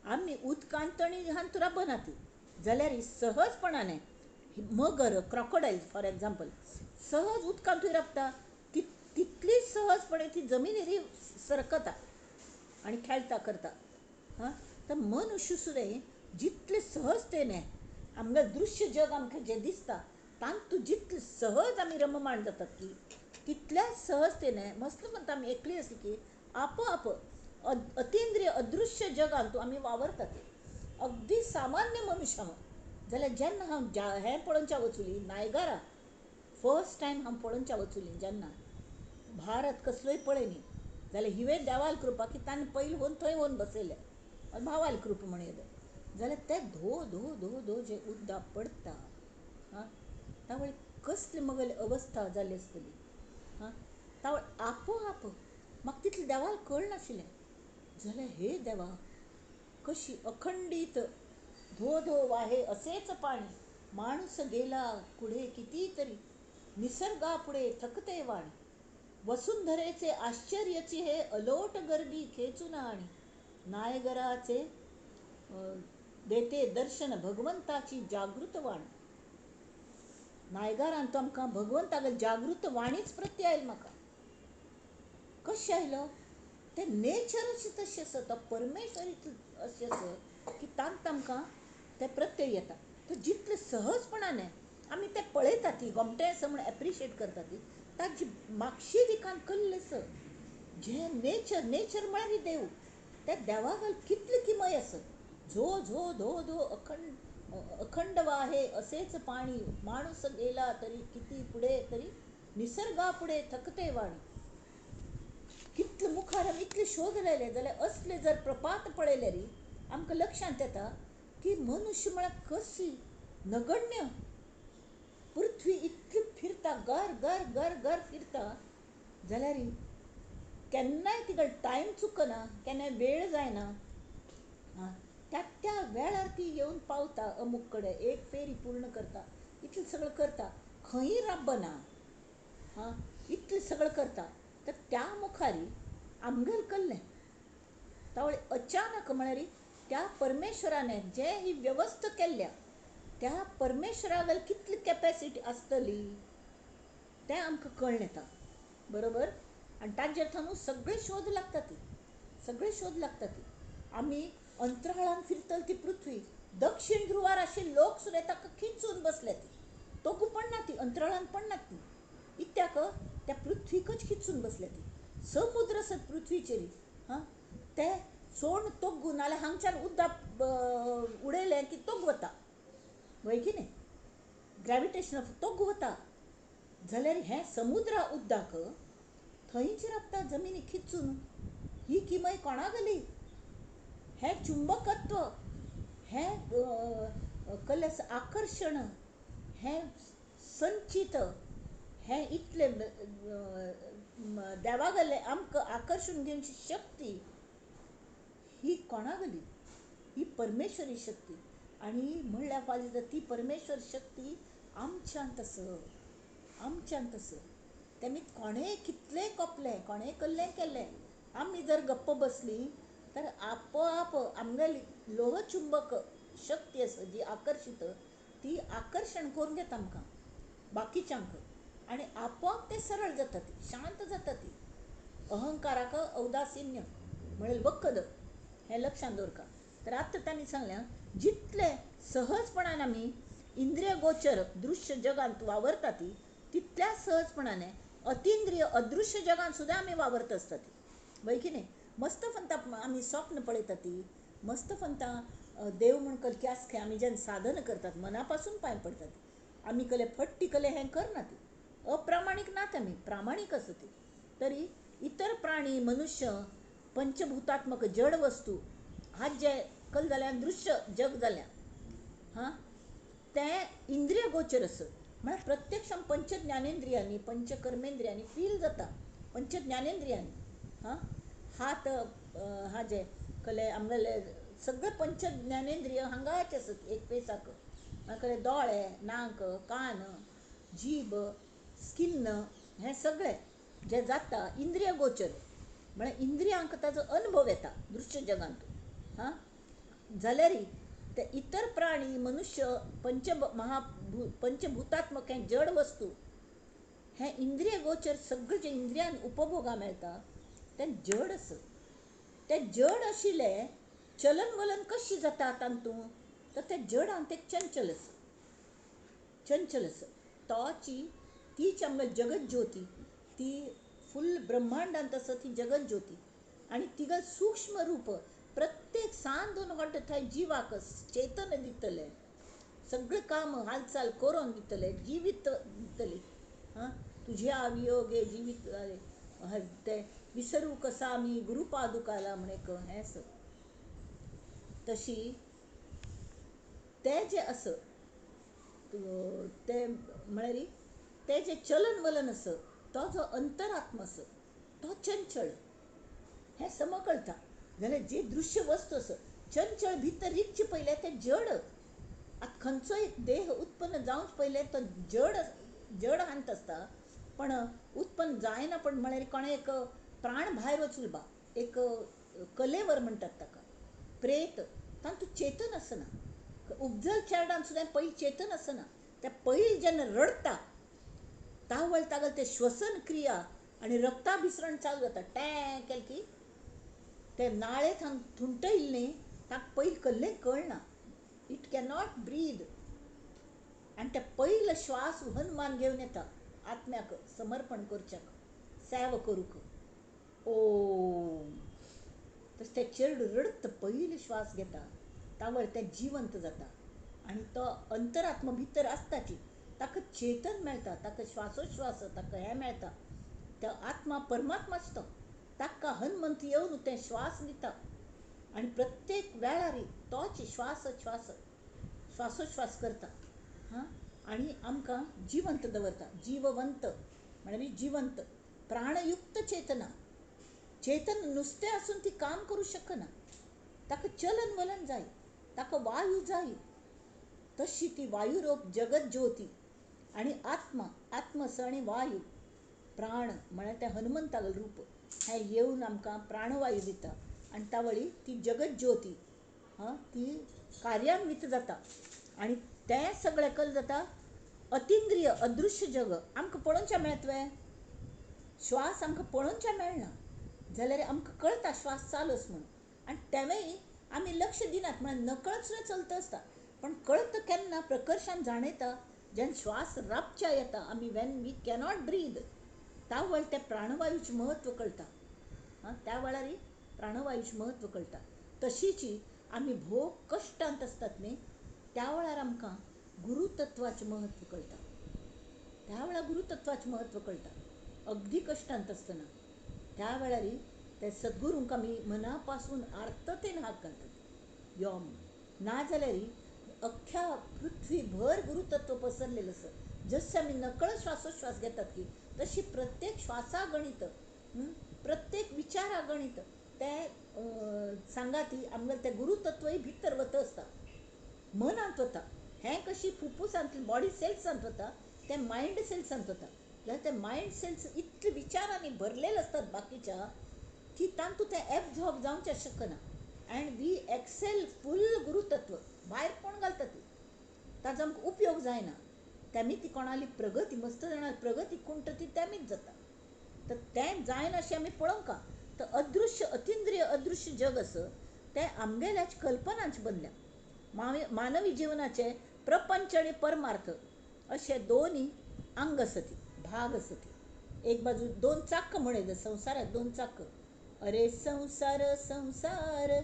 आमी उदकांत आनी हातूंत राबना ती जाल्यार सहजपणाने मगर क्रॉकोडायल फॉर एग्जाम्पल सहज उदकांतूय राबता तितली सहजपणे ती जमिनीर सरकता आनी खेळटा करता. हां, तर मनुष्य सुद्दां जितले सहजतेने आमगे दृश्य जग आमकां जें दिसता तातूंत जितले सहज आमी रममाण जातात की तितल्या सहजतेने मस्त म्हणटा आमी एकली आसली की आपोआप अतिंद्रिय अदृश्य जगांत आमी वावरतात. अगदी सामान्य मनुष्य हांव जाल्यार जेन्ना हांव हें पळोवच्या वचुली नायगारा फर्स्ट टायम हांव पळोवच्या वचुली जेन्ना भारत कसलोय पळय न्ही जाल्यार हिवे देवाल कृपा की ताणें पयलीं व्हरून थंय व्हरून बसयलें भावाल कृपा म्हण येता जाल्यार ते धो धो धो धो जे उदक पडटा आं तावळ कसली मगेली अवस्था जाली आसतली. आं, तावळ आपोआप म्हाका तितलें देवाक कळनाशिल्लें जाल्यार हे देवा कशी अखंडीत धो धो वाहे असेच पाणी माणूस गेला पुढे कितीतरी निसर्गा पुढे थकते वाणी वसुंधरेचे आश्चर्याची हे अलोट गर्दी खेचून आणि नायगराचे देते दर्शन भगवंताची जागृत वाणी. नायगारान तो आमकां भगवंतागेर जागृत वाणीच प्रत्यय आयल म्हाका. कशें आयलो तें नेचरच तशें आसा, तो परमेश्वर इतलो अशें आसा की तांकां आमकां तें प्रत्यय येता. तर जितले सहजपणान आमी तें पळयता ती गोमटें आसा म्हूण एप्रिशिएट करता ती ताजी मागशी दिकान कल्लें आसा जें नेचर, नेचर म्हळ्यार देव, त्या देवागल कितलें किमय आसा. झो झो धो धो अखंड अखंड वाहे असेच पाणी माणूस गेला तरी किती पुढे तरी निसर्गा पुढे थकते वाणी. कितले मुखार आमी इतले शोध लायले जाल्यार असले जर प्रपात पळयल्यार आमकां लक्षांत येता की मनुष्य म्हळ्यार कशी नगण्य. पृथ्वी इतली फिरता गर गर गर गर फिरता जाल्यार केन्नाय तिका टायम चुकना, केन्नाय वेळ जायना, त्या त्या वेळार ती येवन पावता अमूक कडेन, एक फेरी पूर्ण करता, इतलें सगळें करता, खंयी राबना, हां इतलें सगळें करता. तर त्या मुखारी आमगेर कल्लें तावळ अचानक म्हळ्यार त्या परमेश्वराने जे ही व्यवस्था केल्ल्या त्या परमेश्वरागेर कितली कॅपेसिटी आसतली तें आमकां कळ्ळें येता, बरोबर. आनी ताजेर थावन सगळे शोध लागता ती, सगळे शोध लागता ती. आमी अंतराळान फिरतली ती पृथ्वी, दक्षिण ध्रुवार आशिल्ले लोक सुद्दां ताका खिचून बसले ती, तोगू पडना ती, अंतराळान पडनात ती, इत्याक त्या पृथ्वीकच खिचून बसले ती. समुद्र आसत पृथ्वीचेर, हां ते सोण तोगू नाल्यार हांगच्यान उदक उडयलें की तोग वता, वय की न्ही, ग्रॅविटेशन तोग वता. जाल्यार हें समुद्रा उदक थंयच राबता जमिनी खिचून. ही किमय कोणा गेली? हें चुंबकत्व, हें कलस आकर्शण, हें संचीत, हें इतलें देवागेलें आमकां आकर्शण घेवची शक्ती ही कोणा गेली? ही परमेश्वरी शक्ती. आनी म्हणल्यार फाल्यां ती परमेश्वर शक्ती आमच्यांत आसा, आमच्यांत आसा. तेमी कोणें कितलें कोपलें, कोणें कसलें केलें, आमी जर गप्प बसली तर आपोआप आमगेली लोहचुंबक शक्ती आसा जी आकर्शीत, ती आकर्शण करून घेता आमकां बाकीच्यांक, आनी आपोआप तें सरळ जाता, ती शांत जाता ती. अहंकाराक औदासिन्य म्हणल्यार वखद, हें लक्षांत दवरका. तर आतां तांणी सांगलें जितले सहजपणान आमी इंद्रिय गोचर दृश्य जगांत वावरता ती तितल्या सहजपणाने अतिंद्रिय अदृश्य जगांत सुद्दां आमी वावरता आसता ती, वय की न्ही. मस्त फंता आमी स्वप्न पळयता ती, मस्त फंता देव म्हूण कलकी आसखे आमी जेन्ना साधन करतात मना पासून पांय पडटा ती, आमी कले फट्टी कले हें करना ती, अप्रामाणीक नात आमी, प्रामाणीक आसा ती. तरी इतर प्राणी मनुष्य पंचभूतात्मक जड वस्तू हात जे कल जाल्या दृश्य जग जाल्या, हां तें इंद्रिय गोचर आसत म्हळ्यार प्रत्यक्ष पंचज्ञानेंद्रियांनी पंचकर्मेंद्रियांनी फील जाता, पंचज्ञानेंद्रियांनी. हां हात हाजे कले आमगेले सगळे पंचज्ञानेंद्रिय हांगाच आसत एक पेसाक, कले दोळे, नाक, कान, जीब, स्किन, हें सगळें जें जाता इंद्रिय गोचर म्हळ्यार इंद्रियांक ताजो अनुभव येता दृश्य जगांत. हां जाल्यार ते इतर प्राणी मनुष्य पंच महाभू पंचभूतात्मक हें जड वस्तू हें इंद्रिय गोचर सगळें जें इंद्रियान उपभोगा मेळटा तें जड आसा. तें जड आशिल्लें चलन वलन कशी जाता तातूंत, तर तें जडांत एक चंचल आसा, चंचल आसा. तोची तीच आमकां जगत ज्योती, ती फुल ब्रह्मांडांत आसा ती जगत ज्योती, आनी तिका सूक्ष्म रूप प्रत्येक सान दोन वाटत थंय जिवाक चेतन दितलें, सगळें काम हालचाल करून दितलें, जिवीत दितलें. हां तुझ्या वियोगे जिवीत तें विसरू कसा मी गुरुपादुकाला म्हण एक हें आसा. तशी तें जें आसा तें म्हळ्यार तें जें चलन वलन आसा तो जो अंतरात्मा आसा तो चंचळ हें सम कळटा. जाल्यार जी दृश्य वस्तू आसा चंचळ भितर रिगचे पयलें तें जड. आतां खंयचो एक देह उत्पन्न जावचे पयलें तो जड जड हांत आसता, पण उत्पन्न जायना. पण म्हळ्यार कोणें एक प्राण भायर वचून बा एक कलेवर म्हणटात ताका प्रेत, तातूंत चेतन आसना. उपजल चेरडान सुद्दां पयलीं चेतन आसना. ते पयलीं जेन्ना रडटा तावळ तागेलें तें श्वसन क्रिया आनी रक्ताभिसरण चालू जाता. टॅं केलें की ते नाळे थांग थुंटयले न्ही, ताका पयलीं कल्लें कळना. It cannot breathe. आनी ते पयलो श्वास हनुमान घेवन येता आत्म्याक समर्पण करच्याक, सेवा करूंक. ओम तशें तें चेडूं रडत पयलो श्वास घेता तावळ तें जिवंत जाता आनी तो अंतरात्मा भितर आसताची ताका चेतन मेळटा, ताका श्वासोश्वास ताका हें मेळटा. तो आत्मा परमात्माच तो ताका हनुमंत येवन तें श्वास दिता आनी प्रत्येक वेळार तोच श्वास श्वास श्वासोश्वास करता हां आनी आमकां जिवंत दवरता. जिववंत म्हळ्यार जिवंत प्राणयुक्त चेतना. चेतन नुस्तें आसून ती काम करूं शकना, ताका चलन वलन जाय, ताका वायू जाय. तशी ती वायुरोप जगत ज्योती आनी आत्मा, आत्मस आनी वायू प्राण म्हळ्यार तें हनुमंतागेलें रूप हें येवन आमकां प्राणवायू दिता आनी तावळी ती जगत ज्योती हां ती कार्यान्वित जाता आनी तें सगळें कल जाता अतिंद्रिय अदृश्य जग. आमकां पळोवच्या मेळत वे श्वास आमकां पळोवच्या मेळना जाल्यार आमकां कळटा श्वास चालूच म्हणून, आनी तेंवूय आमी लक्ष दिनात म्हळ्यार नकळत सुद्दां चलता आसता. पण कळटा केन्ना प्रकर्शान जाणयता जेन्ना श्वास रापच्या येता आमी when we cannot breathe त्या वेळार त्या प्राणवायूचें म्हत्व कळटा. हां, त्या वेळार प्राणवायूचें म्हत्व कळटा. तशीची आमी भोव कश्टांत आसतात न्ही त्या वेळार आमकां गुरुतत्वाचें म्हत्व कळटा. त्या वेळार गुरुतत्वाचें म्हत्व कळटा अगदी कश्टांत आसतना. त्या वेळार ते सद्गुरूंक आमी मना पासून आर्ततेन हात घालतात यो म्हणून. ना जाल्यार अख्ख्या पृथ्वीभर गुरुतत्व पसरलेलें आसा. जशें आमी नकळत श्वासोश्वास घेतात की तशी प्रत्येक श्वासा गणित प्रत्येक विचारा गणित ते सांगाती आमगेलें तें गुरुतत्वय भितर वता आसता, मनांत वता. हें कशी फुफ्फुसांतली बॉडी सेल्सांत वता तें मायंड सेल्सांत वता. जाल्यार ते मायंड सेल्स इतले विचारांनी भरलेले आसतात बाकीच्या की तातूंत तें एब्जॉर्ब जावचें शकना एंड we Excel फूल गुरुतत्व भायर कोण घालता ती ताजो आमकां उपयोग जायना. तेमी ती कोणाली प्रगती मस्त जाणां प्रगती कुंट ती तेमीच जाता. तर तें जायना अशें आमी पळोवंका. तर अदृश्य अतिंद्रिय अदृश्य जग आसा तें आमगेल्याच कल्पनांच बनल्या. मानवी जिवनाचे प्रपंच आनी परमार्थ अशे दोनूय आंग आसा ती भाग आसा ती. एक बाजू दोन चाक म्हणयत संवसाराक दोन चाक. अरे संवसार संवसार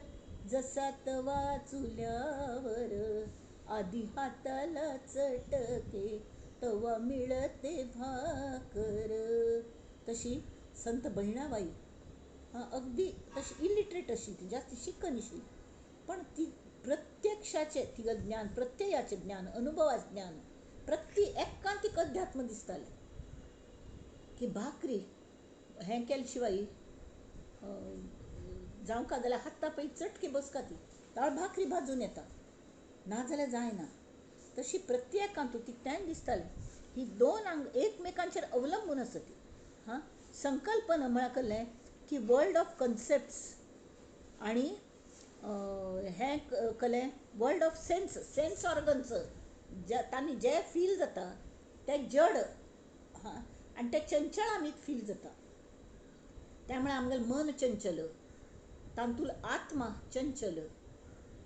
जसा तवा चुल्यावर आधी हाताला चटके तवा मिळते भाकर. तशी संत बहिणाबाई हां अगदी तशी इलिटरेट अशी ती जास्त शिकनाशिल्ली, पण ती प्रत्यक्षाचें तिगेलें ज्ञान, प्रत्ययाचें ज्ञान, अनुभवाचें ज्ञान प्रत्येकान तिका अध्यात्म दिसतालें की भाकरी हें केले शिवाय जावंका जाल्यार हाता पळय चटके बसका ती ताळ भाकरी भाजून येता ना जाल्यार जायना. तशी प्रत्येकांतू ती तें दिसतालें. ही दोन आंग एकमेकांचेर अवलंबून आसा ती. हां, संकल्पना म्हळ्यार कसलें की वर्ल्ड ऑफ कन्सेप्ट्स आनी हें कसलें world of sense, sense organs जे तांणी जे फील जाता तें जड हां आनी तें चंचळ आमी फील जाता. त्यामुळे आमगेलें मन चंचल, तातूंत आत्मा चंचल,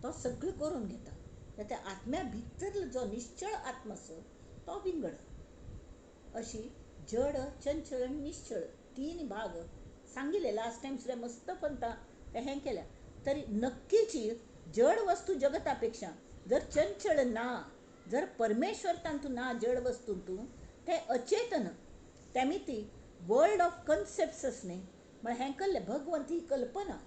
तो सगळें करून घेता. त्या आत्म्या भितर जो निश्चळ आत्मा आसा तो विंगड. अशी जड, चंचल आनी निश्चळ तीन भाग सांगिल्ले लास्ट टायम सुद्दां मस्त पंता ते हें केल्या. तरी नक्कीची जड वस्तू जगता पेक्षा जर चंचळ ना, जर परमेश्वर तातूंत ना जड वस्तूंतू ते अचेतन तेमी ती वर्ल्ड ऑफ कन्सेप्ट्स आस न्ही म्हळ्यार हें कल्लें भगवंत ही कल्पना,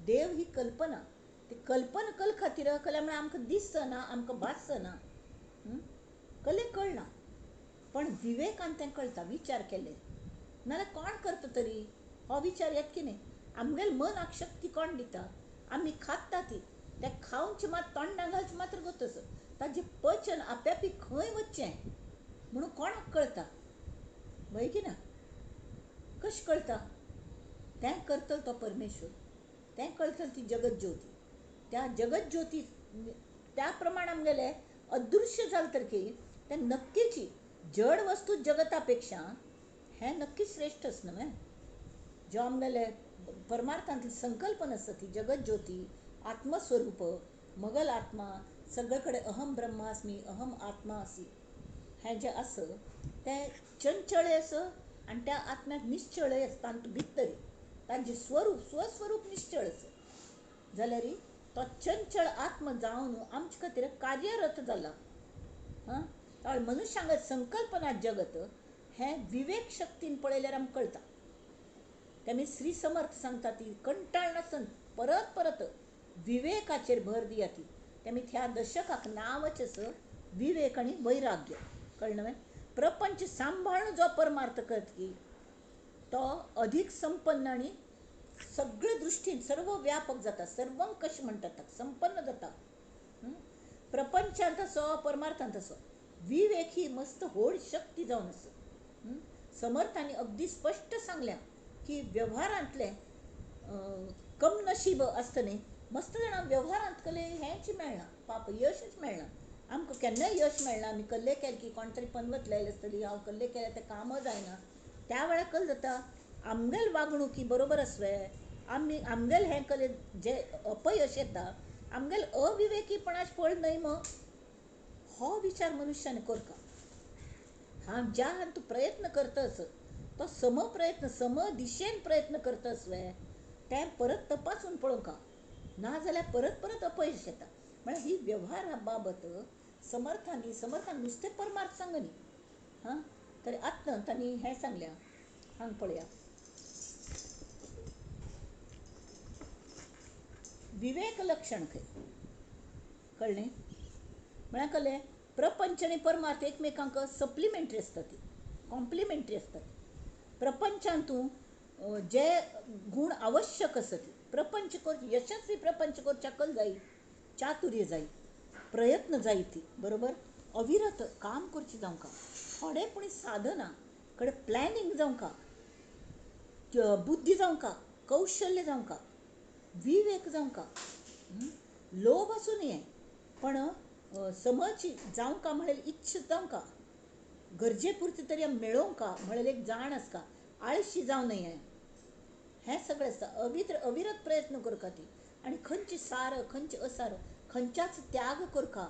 देव ही कल्पना. ती कल्पना कल खातीर कल्या म्हळ्यार आमकां दिसना, आमकां भासना, कलें कळना, पण विवेकान तें कळटा. विचार केले नाल्यार कोण करता तरी हो विचार येत की न्ही. आमगेले मनाक शक्ती कोण दिता? आमी खाता ती, तें खावचें मात तोंडाक घालचें मात्र गोत, ताजें पचन आप्यापी खंय वचचें म्हणून कोणाक कळटा? वय की ना? कशें कळटा? तें करतलो तो परमेश्वर, तें कळटलें ती जगत ज्योती. त्या जगत ज्योती त्या प्रमाण आमगेलें अदृश्य जालें तर की तें नक्कीची जड वस्तू जगता पेक्षा हें नक्कीच श्रेश्ठ आसा न्हय. जो आमगेले परमार्थांतली संकल्पना आसा ती जगत ज्योती, आत्मस्वरूप, मगल आत्मा, सगळे कडेन अहम ब्रह्मास्मी, अहम आत्मा आसी, हें जें आसा तें चंचळ आसा आनी त्या आत्म्याक निश्चळ आसा. तातूंत भितर तांचें स्वरूप, स्वस्वरूप निश्चळ आसा. जाल्यार तो चंचळ आत्मा जावन आमचे खातीर कार्यरत जाला. हां, मनुष्यांक संकल्पना जगत हें विवेक शक्तीन पळयल्यार आमकां कळटा. तेमी श्री समर्थ सांगता ती कंटाळ नासतना परत परत विवेकाचेर भर दिया ती. तेमी ह्या दशकाक नांवच आसा विवेक आनी वैराग्य. कळ्ळें न्हय? प्रपंच सांबाळून जो परमार्थ करता की तो अधिक संपन्न आनी सगळे दृश्टीन सर्व व्यापक जाता. सर्वंकश म्हणटात ताका, संपन्न जाता. प्रपंचांत असो परमार्थांत असो विवेक ही मस्त व्हड शक्ती जावन आसा. समर्थांनी अगदी स्पश्ट सांगल्या की व्यवहारांतलें कमनशीब आसता न्ही, मस्त जाणां व्यवहारांत कले हेंच मेळना, पाप यशच मेळना. आमकां केन्नाय यश मेळना. आमी कल्ले केले की कोण तरी पनवत लायली आसतली, हांव कल्ले केल्यार तें कामच जायना. त्या वेळार कल जाता आमगेल वागणुकी बरोबर आसवे, आमी आमगेल हें कले जे अपयश येता आमगेल अविवेकीपणाचें फळ न्हय मग, हो विचार मनुष्यान करता. हांव ज्या हातूंत प्रयत्न करताच तो सम प्रयत्न, सम दिशेन प्रयत्न करता आसवे तें परत तपासून पळोवंक, ना जाल्यार परत परत अपयश येता. म्हळ्यार ही व्यवहारा बाबत समर्थांनी, समर्थान नुस्तें परमार्थ सांगनी. हां, तर आतां तांणी हें सांगल्या, हांग पळया, विवेक लक्षण खंय कळ्ळें? म्हळ्यार कळ्ळें प्रपंच आनी परमार्थ एकमेकांक सप्लिमेंटरी आसता, ती कॉम्प्लिमेंटरी आसता. प्रपंचांतू जे गुण आवश्यक आसा ती प्रपंच कर, यशस्वी प्रपंच करच्या कल जाय, चातुर्य जाय, प्रयत्न जाय ती बरोबर, अविरत काम करचें जावंका, थोडे पूण साधना कडे प्लॅनिंग जावंका, बुद्धी जावंका, कौशल्य जावंका, विवेक जावंका, लोभ आसूं नये पण समची जावंका म्हळ्यार इच्छा जावंका, गरजे पुरती तरी मेळोवंका म्हळ्यार एक जाण आसका, आळशी जावं नये, हें सगळें आसता. अविरत प्रयत्न करका ती, आनी खंयचे सार खंयचे असार खंयच्याच त्याग करका,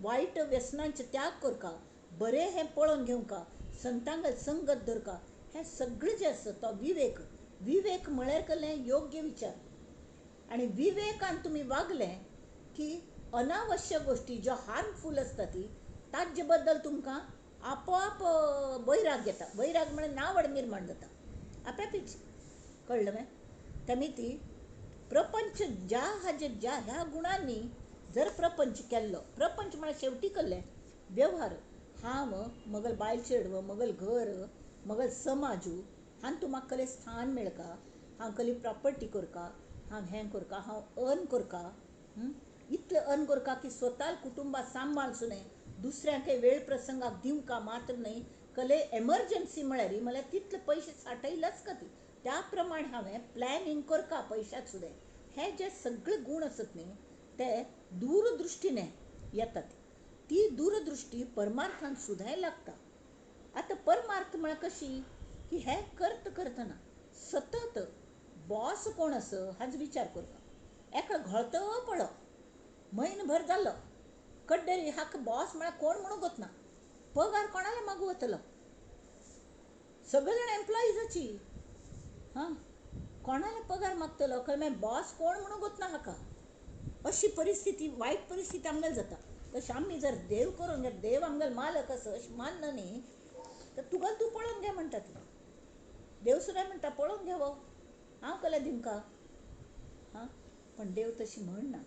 वायट व्यसनांचे त्याग करका, बरें हें पळोवन घेवंका, संतांक संगत धरका, हें सगळें जें आसा तो विवेक. विवेक म्हळ्यार कसलें? योग्य विचार. आनी विवेकान तुमी वागले की अनावश्यक गोश्टी ज्यो हार्मफूल आसता ती ताजे बद्दल तुमकां आपोआप वैराग येता. वैराग म्हळ्यार नावड निर्माण जाता आपापीच. कळ्ळें मगे? तेमी ती प्रपंच ज्या हाजे ज्या ह्या गुणांनी जर प्रपंच केल्लो, प्रपंच म्हळ्यार शेवटी कसलें? व्यवहार. हांव मगल बायल चेडव, मगल घर, मगल समाजू, हातूंत म्हाका कसलें स्थान मेळका, हांव कसली प्रॉपर्टी करका, हांव हें करका, हांव अर्न करका, इतलें अर्न करका की स्वता कुटुंबा सांबाळचो न्हय, दुसऱ्यांकय वेळ प्रसंगाक दिवंका मात्र न्हय, कले एमर्जन्सी म्हळ्यार म्हळ्यार तितले पयशे सांठयलाच का ती, त्या प्रमाण हांवें प्लॅनिंग करका पयशात सुद्दां. हे जे सगळे गुण आसत न्ही ते दूरदृश्टीने येतात. ती दूरदृश्टी परमार्थान सुद्दां लागता. आतां परमार्थ म्हळ्यार कशी की हें करता करतना सतत बॉस कोण आसा हाजो विचार करता. एका घोळतो पडलो, म्हयनभर जालो, कड्डेरी हाका बॉस म्हळ्यार कोण म्हणूंक वतना, पगार कोणाले मागू वतलो, सगळे जाण एम्प्लॉइजाची, हां, कोणाले पगार मागतलो, खंय मागीर बॉस कोण म्हणूंक वतना हाका. अशी परिस्थिती, वायट परिस्थिती आमगेली जाता. तशें आमी जर देव करून जर देव आमगेलो मालक आसा अशें मानना न्ही तर तुका तूं पळोवन घे म्हणटा ती. देव सुद्दां म्हणटा पळोवन घे वो, हांव कसलें दिवंका. हां, पण देव तशी म्हणना.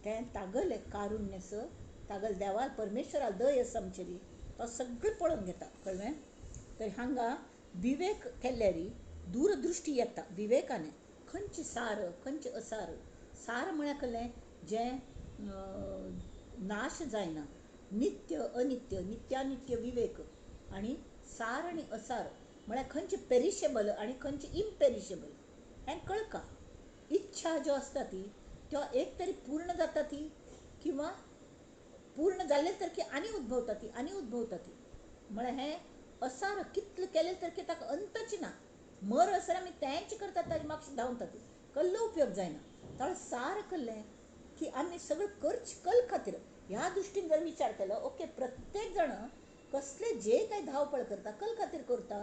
तें तागलें कारुण्य आसा, तागल देवा परमेश्वरा दय आसा आमचेरी, तो सगळें पळोवन घेता. कळ्ळें? तर हांगा विवेक केल्यारी दूरदृश्टी येता. विवेकाने खंयचे सार खंयचे असार. सार म्हळ्यार कसलें जें नाश जायना, नित्य अनित्य, नित्यानित्य विवेक. आनी सार आनी असार म्हळ्यार खंयचे पेरिशेबल आनी खंयचे इम्पेरिशेबल हें कळका. इच्छा ज्यो आसता ती त्यो एक तरी पूर्ण जाता ती किंवा पूर्ण जाल्ले सारकी आनी उद्भवता ती आनी उद्भवता ती. म्हळ्यार हें असार कितलें केलें सारकें ताका अंतच ना. मर आसर आमी तेंच करतात, ताजे मागीर धांवता ती कसलो उपयोग जायना. ताणें सार केलें की आमी सगळें करचें कल खातीर. ह्या दृश्टीन जर विचार केलो, ओके, प्रत्येक जाण कसले जे काय धांवपळ करता कल खातीर करता,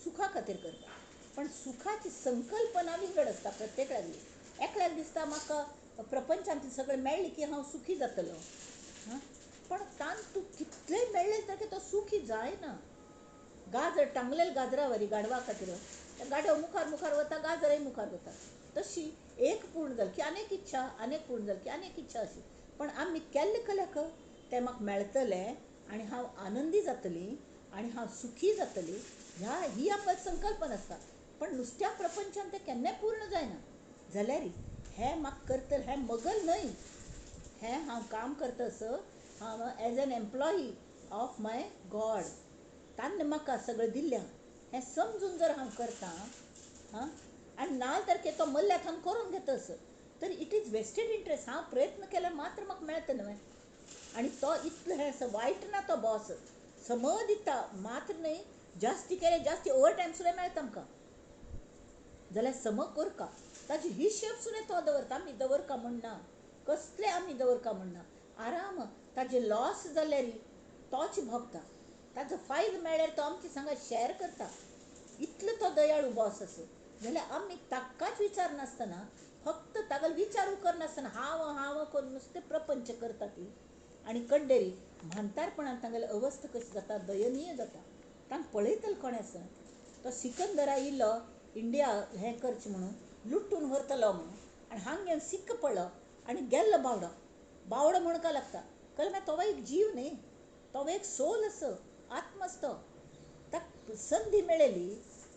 सुखा खातीर करता. पण सुखाची संकल्पना विंगड आसता प्रत्येकाली. एकल्याक दिसता म्हाका प्रपंचांतलें सगळें मेळ्ळें की हांव सुखी जातलो, पण तांतूं कितलें मेळ्ळें तरी तो सुखी जायना. गाजर टांगलेले गाजरा वरी गाडवा खातीर, गाडव मुखार मुखार वता, गाजरय मुखार वता. तशी एक पूर्ण जाली की आनेक इच्छा, आनेक पूर्ण जाली की आनेक इच्छा अशी. पण आमी केल्ले कल्याक तें म्हाका मेळटलें आनी हांव आनंदी जातली आनी हांव सुखी जातली, ह्या ही आमकां संकल्पना आसता. पण नुस्त्या प्रपंचान तें केन्नाय पूर्ण जायना. जाल्यार हें म्हाका करतलें हें मगल न्हय, हें हांव काम करता असो हांव as an employee of my God, तांणी म्हाका सगळें दिल्लें हें समजून जर हांव करतां, हां, आनी ना तर तो मल्ल्या थावन करून घेता असो तर it is vested interest. हांव प्रयत्न केल्यार मात्र म्हाका मेळटा न्हय. आनी तो इतलो हें आसा वायट ना, तो बॉस सम दिता मात्र न्हय, जास्ती केल्यार जास्ती ओवर टायम सुद्दां मेळटा आमकां. जाल्यार सम करका, ताजी हिशेब सुद्दां तो दवरता. आमी दवरका म्हणना, कसले आमी दवरका म्हणना. आराम ताजे लॉस जाल्यार तोच भोगता, ताजो फायदो मेळ्ळ्यार तो आमचे सांगा शॅर करता. इतलो तो दयाळू बॉस आसा. जाल्यार आमी ताकाच विचारनासतना, फक्त तागेलो विचारू करनासतना हांव हांव करून नुस्तें प्रपंच करता ती. आनी कड्डेरी म्हांतारपणान तांगेली अवस्था कशी जाता, दयनीय जाता. तांकां पळयतलो कोणें आसना. तो सिकंदर आयिल्लो इंडिया हें करचें म्हणून, लुटून व्हरतलो म्हणून, आनी हांगा येवन सिक्क पडलो आनी गेल्लो बावडो. बावडो म्हणका लागता, कळ्ळें मागीर तो एक जीव न्ही, तो एक सोल आसा, आत्मा आसा तो. ताका संदी मेळ्ळी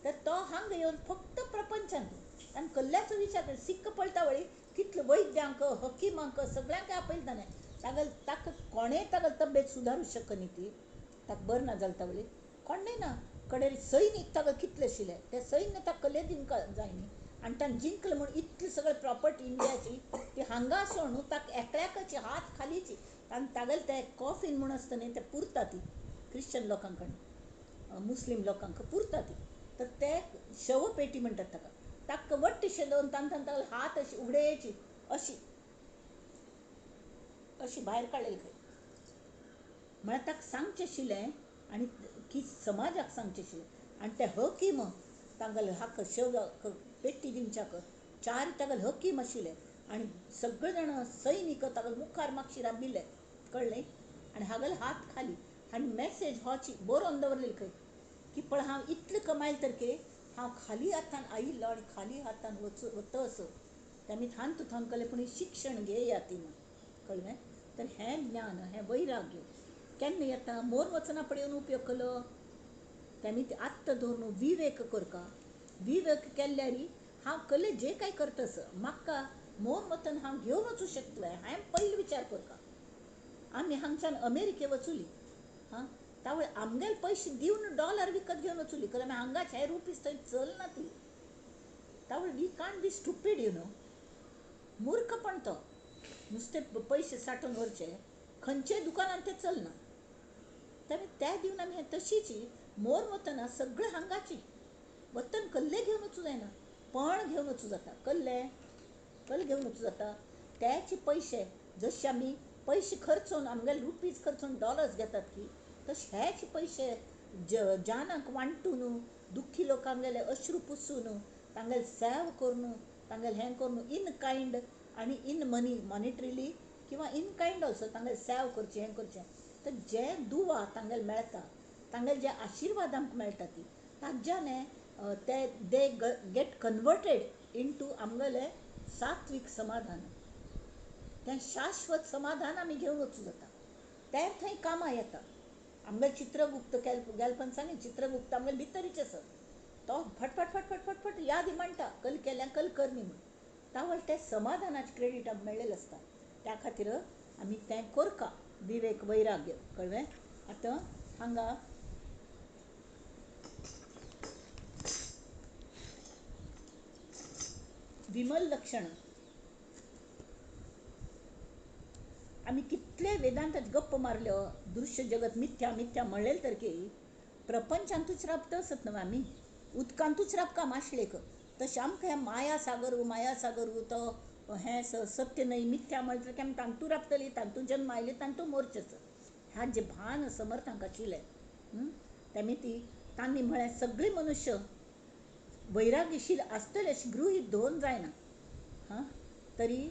तर तो हांगा येवन फक्त प्रपंचांत आनी कल्ल्याचो विचार कर. सिक्क पडटा वळी कितले वैद्यांक हकिमांक सगळ्यांक आपयलें ताणें. तागेल ताका कोणें तागेली तब्येत सुदारूं शकना ती, ताका बरें ना जालें वळी कोणें ना. कडेन सैनीक ताका कितले आशिल्ले ते सैन्य ताका कल्ले दिवंक जाय न्ही. आनी ताणें जिंकलें म्हूण इतली सगळी प्रॉपर्टी इंडियाची ती हांगा सोडून ताका एकल्याकच हात खालीची. आनी तागेलें तें कॉफीन म्हूण आसता न्ही, तें पुरता ती क्रिश्चन लोकांक कडेन, मुस्लीम लोकांक पुरता ती. तर ते शवपेटी म्हणटात ताका. ताका वट्ट दोन तांकां तागेले हात अशी उगडेची अशी अशी भायर काडलेली खंय. म्हळ्यार ताका सांगचें आशिल्लें आनी की समाजाक सांगचें आशिल्लें. आनी ते हकीम तांगेले हाका शव पेटी दिवच्याक चार तागेले हकीम आशिल्ले आनी सगळे जाण सैनीक तागेले मुखार मातशी राबिल्ले, कळ्ळें. आनी हागेले हात खाली आनी मॅसेज होची बरोवन दवरलेली खंय की पळय हांव इतलें कमायल तरके हांव खाली हातान आयिल्लो आनी खाली हातान वता असो. ते आमी थान तूं थान कलें पूण शिक्षण घेया ती म्हूण, कळ्ळें. तर हें ज्ञान, हें वैराग्य केन्ना येता? मोर वचना पडे येवन उपयोग केलो तेमी आत्त धरून विवेक करका. विवेक केल्यार हांव कले जे काय करता म्हाका मोर वतन हांव घेवन वचूं शकतलें, हांवें पयलीं विचार करका. आमी हांगच्यान अमेरिके वचुली, हां, तावळ आमगेले पयशे दिवन डॉलर विकत घेवन वचुली, कारण हांगाच हे रुपीस थंय चलना ती. तावळ we can't be stupid, you know. मूर्खपण तो नुस्ते पयशे साठोवन व्हरचे खंयच्याय दुकानान ते चलना. तेमी त्या दिवन आमी तशीच मोर वतना सगळें हांगाची वतन कल्ले घेवन वचूं जायना, पण घेवन वचूं जाता, कल्ले कल घेवन वचूं जाता. त्याचे पयशे जशे आमी पयशे खर्चून आमगेले रुपीज खर्चून डॉलर्स घेतात की तशे हेच पयशे जानाक वांटून दुख्खी लोकांगेले अश्रू पुसून तांगेले सेव करून तांगेले हें करून इन कायंड आनी इन मनी मॉनिटरीली किंवा इन कायंड ऑल्सो तांगेले सेव करचें हें करचें. तर जे दुवा तांगेले मेळटा, तांगेले जे आशिर्वाद आमकां मेळटा ती ताज्याने ते they get converted into आमगेले सात्वीक समाधान. तें शाश्वत समाधान आमी घेवन वचूं जाता, तें थंय कामां येता. आमगेले चित्रगुप्त गेलपण सांगी, चित्रगुप्त आमगेले भितरीच आसा. तो फटफट फटफट फटफट यादी म्हणटा, कल केल्या कल करनी म्हूण. तावळ तें समाधानाचें क्रेडीट आमकां मेळ्ळेलें आसता. त्या खातीर आमी तें कोरका विवेक वैराग्य. कळ्ळें? आतां हांगा विमल लक्षण. आमी कितले वेदांताच गप्प मारल्यो, दृश्य जगत मिथ्या मिथ्या म्हणलें तर की प्रपंचांतूच राबता आसत न्हय आमी, उदकांतूच राबका माशलेक. तशें आमकां हें माया सागर माया सागर तो हें सत्य न्हय मिथ्या म्हणलें तर आमी तांतू राबतली, तांतू जन्म आयले, तांतू मोरचें. ह्या जें भान समर्थांक आशिल्लें तेमी ती तांणी म्हळें सगळीं मनुष्य वैराग्यशील आसतले अशें गृहीत धरून जायना. हां, तरी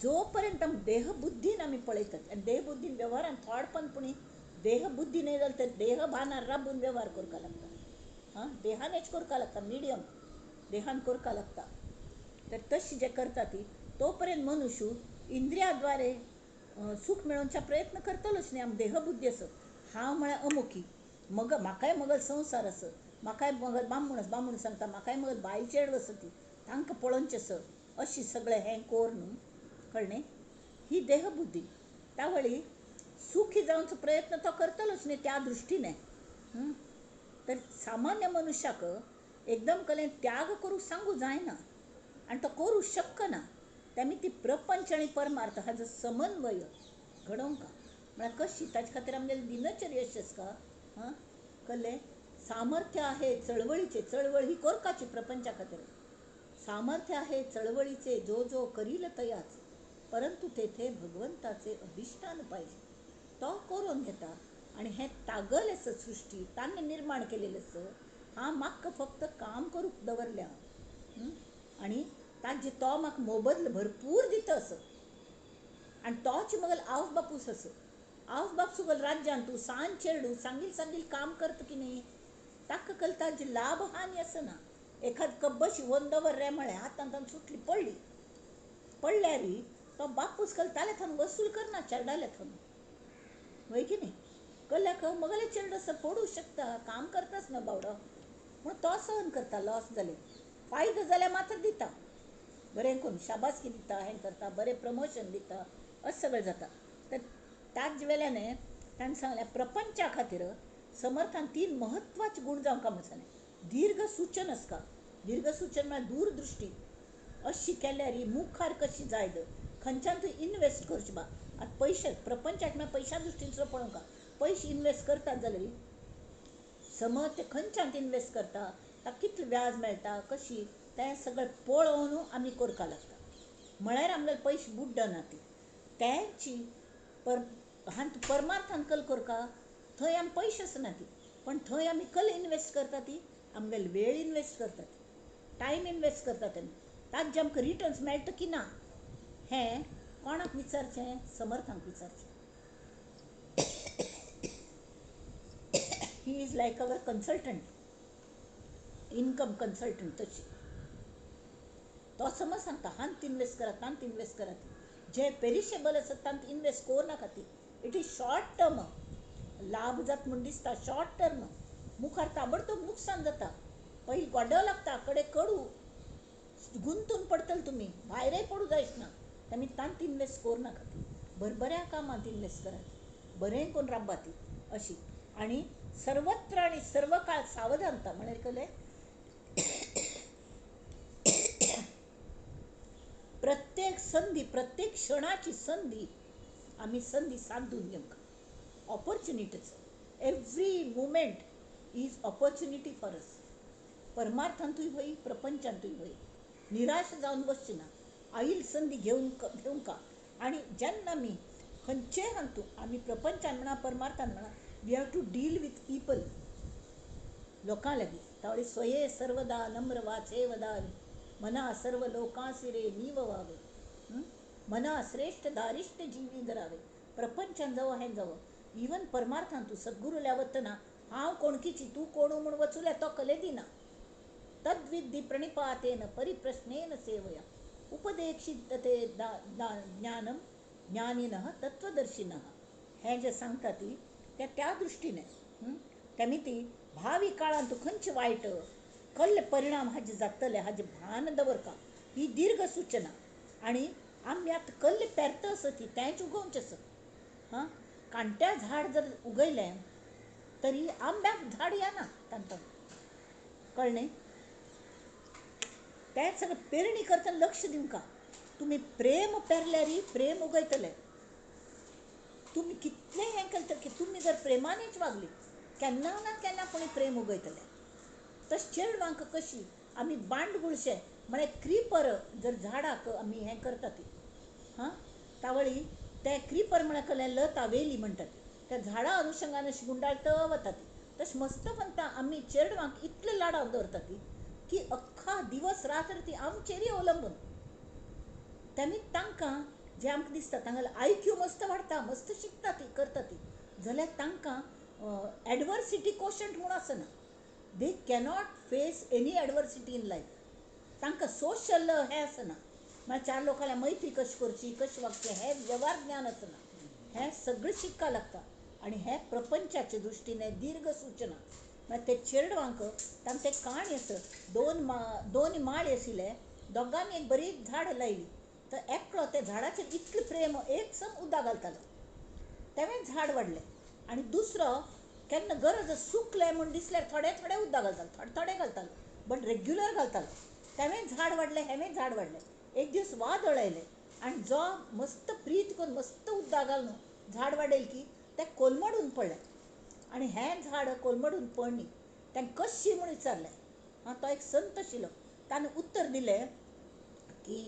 जो पर्यंत आमी देहबुद्धीन आमी पळयतात आनी देहबुद्धीन वेव्हारान थोडपण पुणी देहबुद्धी न्हय जाल्यार तर देहभानार राबून वेव्हार करपाक लागता. हां, देहानच करपाक लागता, मिडियम देहान करपाक लागता. तर तशी जे करता ती तो पर्यंत मनुष्य इंद्रियाद्वारे सुख मेळोवचा प्रयत्न करतलोच न्ही. आम देहबुद्धी आसत, हांव म्हळ्यार अमुकी, मग म्हाकाय मगल संवसार आसत, म्हाकाय मगल बामूण आसा, बामूण सांगता म्हाकाय मगल बायल चेडूं आसा ती तांकां पळोवचें आसा, अशी सगळें हें कोर न्हू. कळ्ळें? ही देहबुद्धी. त्या वळी सुखी जावचो प्रयत्न तो करतलोच न्ही त्या दृश्टीने. तर सामान्य मनुष्याक एकदम कलेन त्याग करूंक सांगू जायना आनी तो करूं शकना. तेमी ती प्रपंच आनी परमार्थ हाजो समन्वय घडोवंक म्हळ्यार कशी, ताचे खातीर आमगेली दिनचर्या अशी आसता. हां, कळ्ळें? सामर्थ्य आहे चळवळीचे, चळवळ ही कोरकाची प्रपंचा खातीर. सामर्थ्य आहे चळवळीचे जो जो करील तयाच, परंतु तेथे भगवंताचे अधिष्ठान पाहिजे. तो करून घेता आनी हें तागल आसा सृश्टी तांणी निर्माण केलेलें आसा. हांव म्हाका फक्त काम करूंक दवरल्या आनी ताजे तो म्हाका मोबदलो भरपूर दिता असो. आनी तोच मगल आवस बापूस असो. आवस बाप सुगल राज्यान तूं सान चेडूं सांगील सांगील काम करता की न्ही, ताका कल ताजी लाभ हानी आसना. एखाद कब्बशी शिवोन दवर रे म्हळें, हातांत सुटली पडली, पडल्यार तो बापूस कल ताले थंय वसूल करना चेरडाले थंय, वय की न्ही? कल्याक मगले चेरडो असो पडूं शकता, काम करताच न्हय बावडो, म्हूण तो सहन करता. लॉस जाले फायदो जाल्यार मात्र दिता, बरें करून शाबासकी दिता, हें करता, बरें प्रमोशन दिता, अशें सगळें जाता. तर ताजे वेल्यान ताणें सांगलें प्रपंचा खातीर समर्थान तीन म्हत्वाचे गूण जावंक म्हूण सांगलें. दीर्घ सूचन आसता, दीर्घ सूचन म्हळ्यार दूरदृश्टी. अशी केल्यार मुखार कशी जायत, खंयच्यान तूं इनवेस्ट करचें बा. आतां पयशे प्रपंचाक म्हळ्यार पयशां दृश्टीन सुद्दां पळोवंक पयशे इनवेस्ट करतात जाल्यार समज ते खंयच्यान इनवेस्ट करता, ताका कितलें व्याज मेळटा, कशी तें सगळें पळोवन आमी करपाक लागता. म्हळ्यार आमगेले पयशे बुड्डना ती तेंची परमार्थान कल करका थंय आमी पयशे आसना ती, पण थंय आमी कल इनवेस्ट करता ती आमगेले वेळ इनवेस्ट करता ती, टायम इनवेस्ट करतात आमी. ताजे आमकां रिटर्न्स मेळटा की ना हें कोणाक विचारचें? समर्थांक विचारचें. He is like our consultant, income consultant. तशी तो समज सांगता हांत इनवेस्ट करात, तांत इनवेस्ट करात, जे पेरिशेबल आसत तांत इनवेस्ट करूं नाका ती. It is short term, लाभ जाता म्हूण दिसता शॉर्ट टर्म, मुखार ताबडतोब नुकसान जाता. पयलीं गोडो लागता कडे कडू गुंतून पडटले तुमी, भायरय पडूं जायच ना. आमी तांत इनवेस्ट करूं नाका ती, बऱ्या कामांत इनवेस्ट करात, बरें करून राबात ती अशी. आनी सर्वत्र आनी सर्व काळ सावधानता म्हळ्यार कळ्ळें? प्रत्येक संधी, प्रत्येक क्षणाची संधी आमी संधी सादून घेवंक. Opportunities, every moment is opportunity for us. परमार्थांतूय होय, प्रपंचांतूय होय. निराश जावन बसची ना, आईल संधी घेवन घेवंका. आनी जेन्ना आमी खंयचेय हातूंत आमी प्रपंचान म्हणा परमार्थान म्हणा, we have to deal with people, लोकां लागीं. तावळी स्वये सर्वदा नम्र वाचे वदावे, मना सर्व लोकांसी रे नीव व्हावे, मना श्रेष्ठ धारिष्ट जीवी धरावे. प्रपंचान जावं हें जावं, इवन परमार्थान तूं सद्गुरूल्या वतना हांव कोणकीची तूं कोणू म्हूण वचुल्या तो कले दिना. तद्विद्धी प्रणिपातेन परिप्रश्नेन सेवया उपदेक्षितते ज्ञानम ज्ञानिनः तत्वदर्शिनः. हें जें सांगता ती त्या त्या दृश्टीने. तेमी ती भावी काळांत खंयचे वायट कल्ले परिणाम हाजे जातले हाजे भान दवरका. ही दीर्घ सूचना. आनी आमी आतां कल्ले पेरता आसा ती तेंच उगोवचें आसा. हां, कांट्या झाड जर उगयलें तरी आंब्याक झाड येना तांकां, कळ्ळें न्ही? तें सगळें पेरणी करतना लक्ष दिवंका. तुमी प्रेम पेरल्यार प्रेम उगयतले. तुमी कितलें हें केलें की तुमी जर प्रेमानूच वागली केन्ना ना केन्ना कोणी प्रेम उगयतले. तशें चेडवांक कशी आमी बांडगुळशे म्हळ्यार क्रिपर जर झाडाक आमी हें करता ती, हां, तावळी ते क्रिपर म्हळ्यार कसलें लता वेली म्हणटा ती, त्या झाडा अनुशंगान अशी गुंडाळत वता ती. तशें मस्त म्हणटा आमी चेडवांक इतले लाडावन दवरता ती की अख्खा दिवस रात्र ती आमचेरय अवलंबून. तेमी तांकां जें आमकां दिसता तांगेलो आयक्यू मस्त वाडटा, मस्त शिकता ती, करता ती, जाल्यार तांकां एडवर्सिटी कोशंट म्हूण आसना. They cannot face any adversity in life. तांकां सोशल हें आसना, म्हळ्यार चार लोकांल्या मैत्री कशी करची, कशी वागचें हें वेव्हार ज्ञान आसना. हें सगळें शिकपाक लागता. आनी हें प्रपंचाचे दृश्टीन दीर्घ सूचना. म्हळ्यार ते चेडवांक तांकां तें काणी आसा, दोन माळी आशिल्ले, दोगांनी एक बरी झाड लायली. तर एकलो त्या झाडाचेर इतलें प्रेम एक सम उदक घालतालो, तेवें झाड वाडलें. आनी दुसरो केन्ना गरज सुकलें म्हूण दिसल्यार थोडे थोडे उदक घालतालो, थोडे थोडे घालतालो, बट रेग्युलर घालतालो. तेवें झाड वाडलें, हेवें झाड वाडलें. एक दीस वादळ आयलें आनी जो मस्त प्रीत करून मस्त उदक घालून झाड वाडयल की तें कोलमडून पडलें. आनी हें झाड कोलमडून पडली तें कशी म्हूण विचारलें. हां, तो एक संत आशिल्लो, ताणें उत्तर दिलें की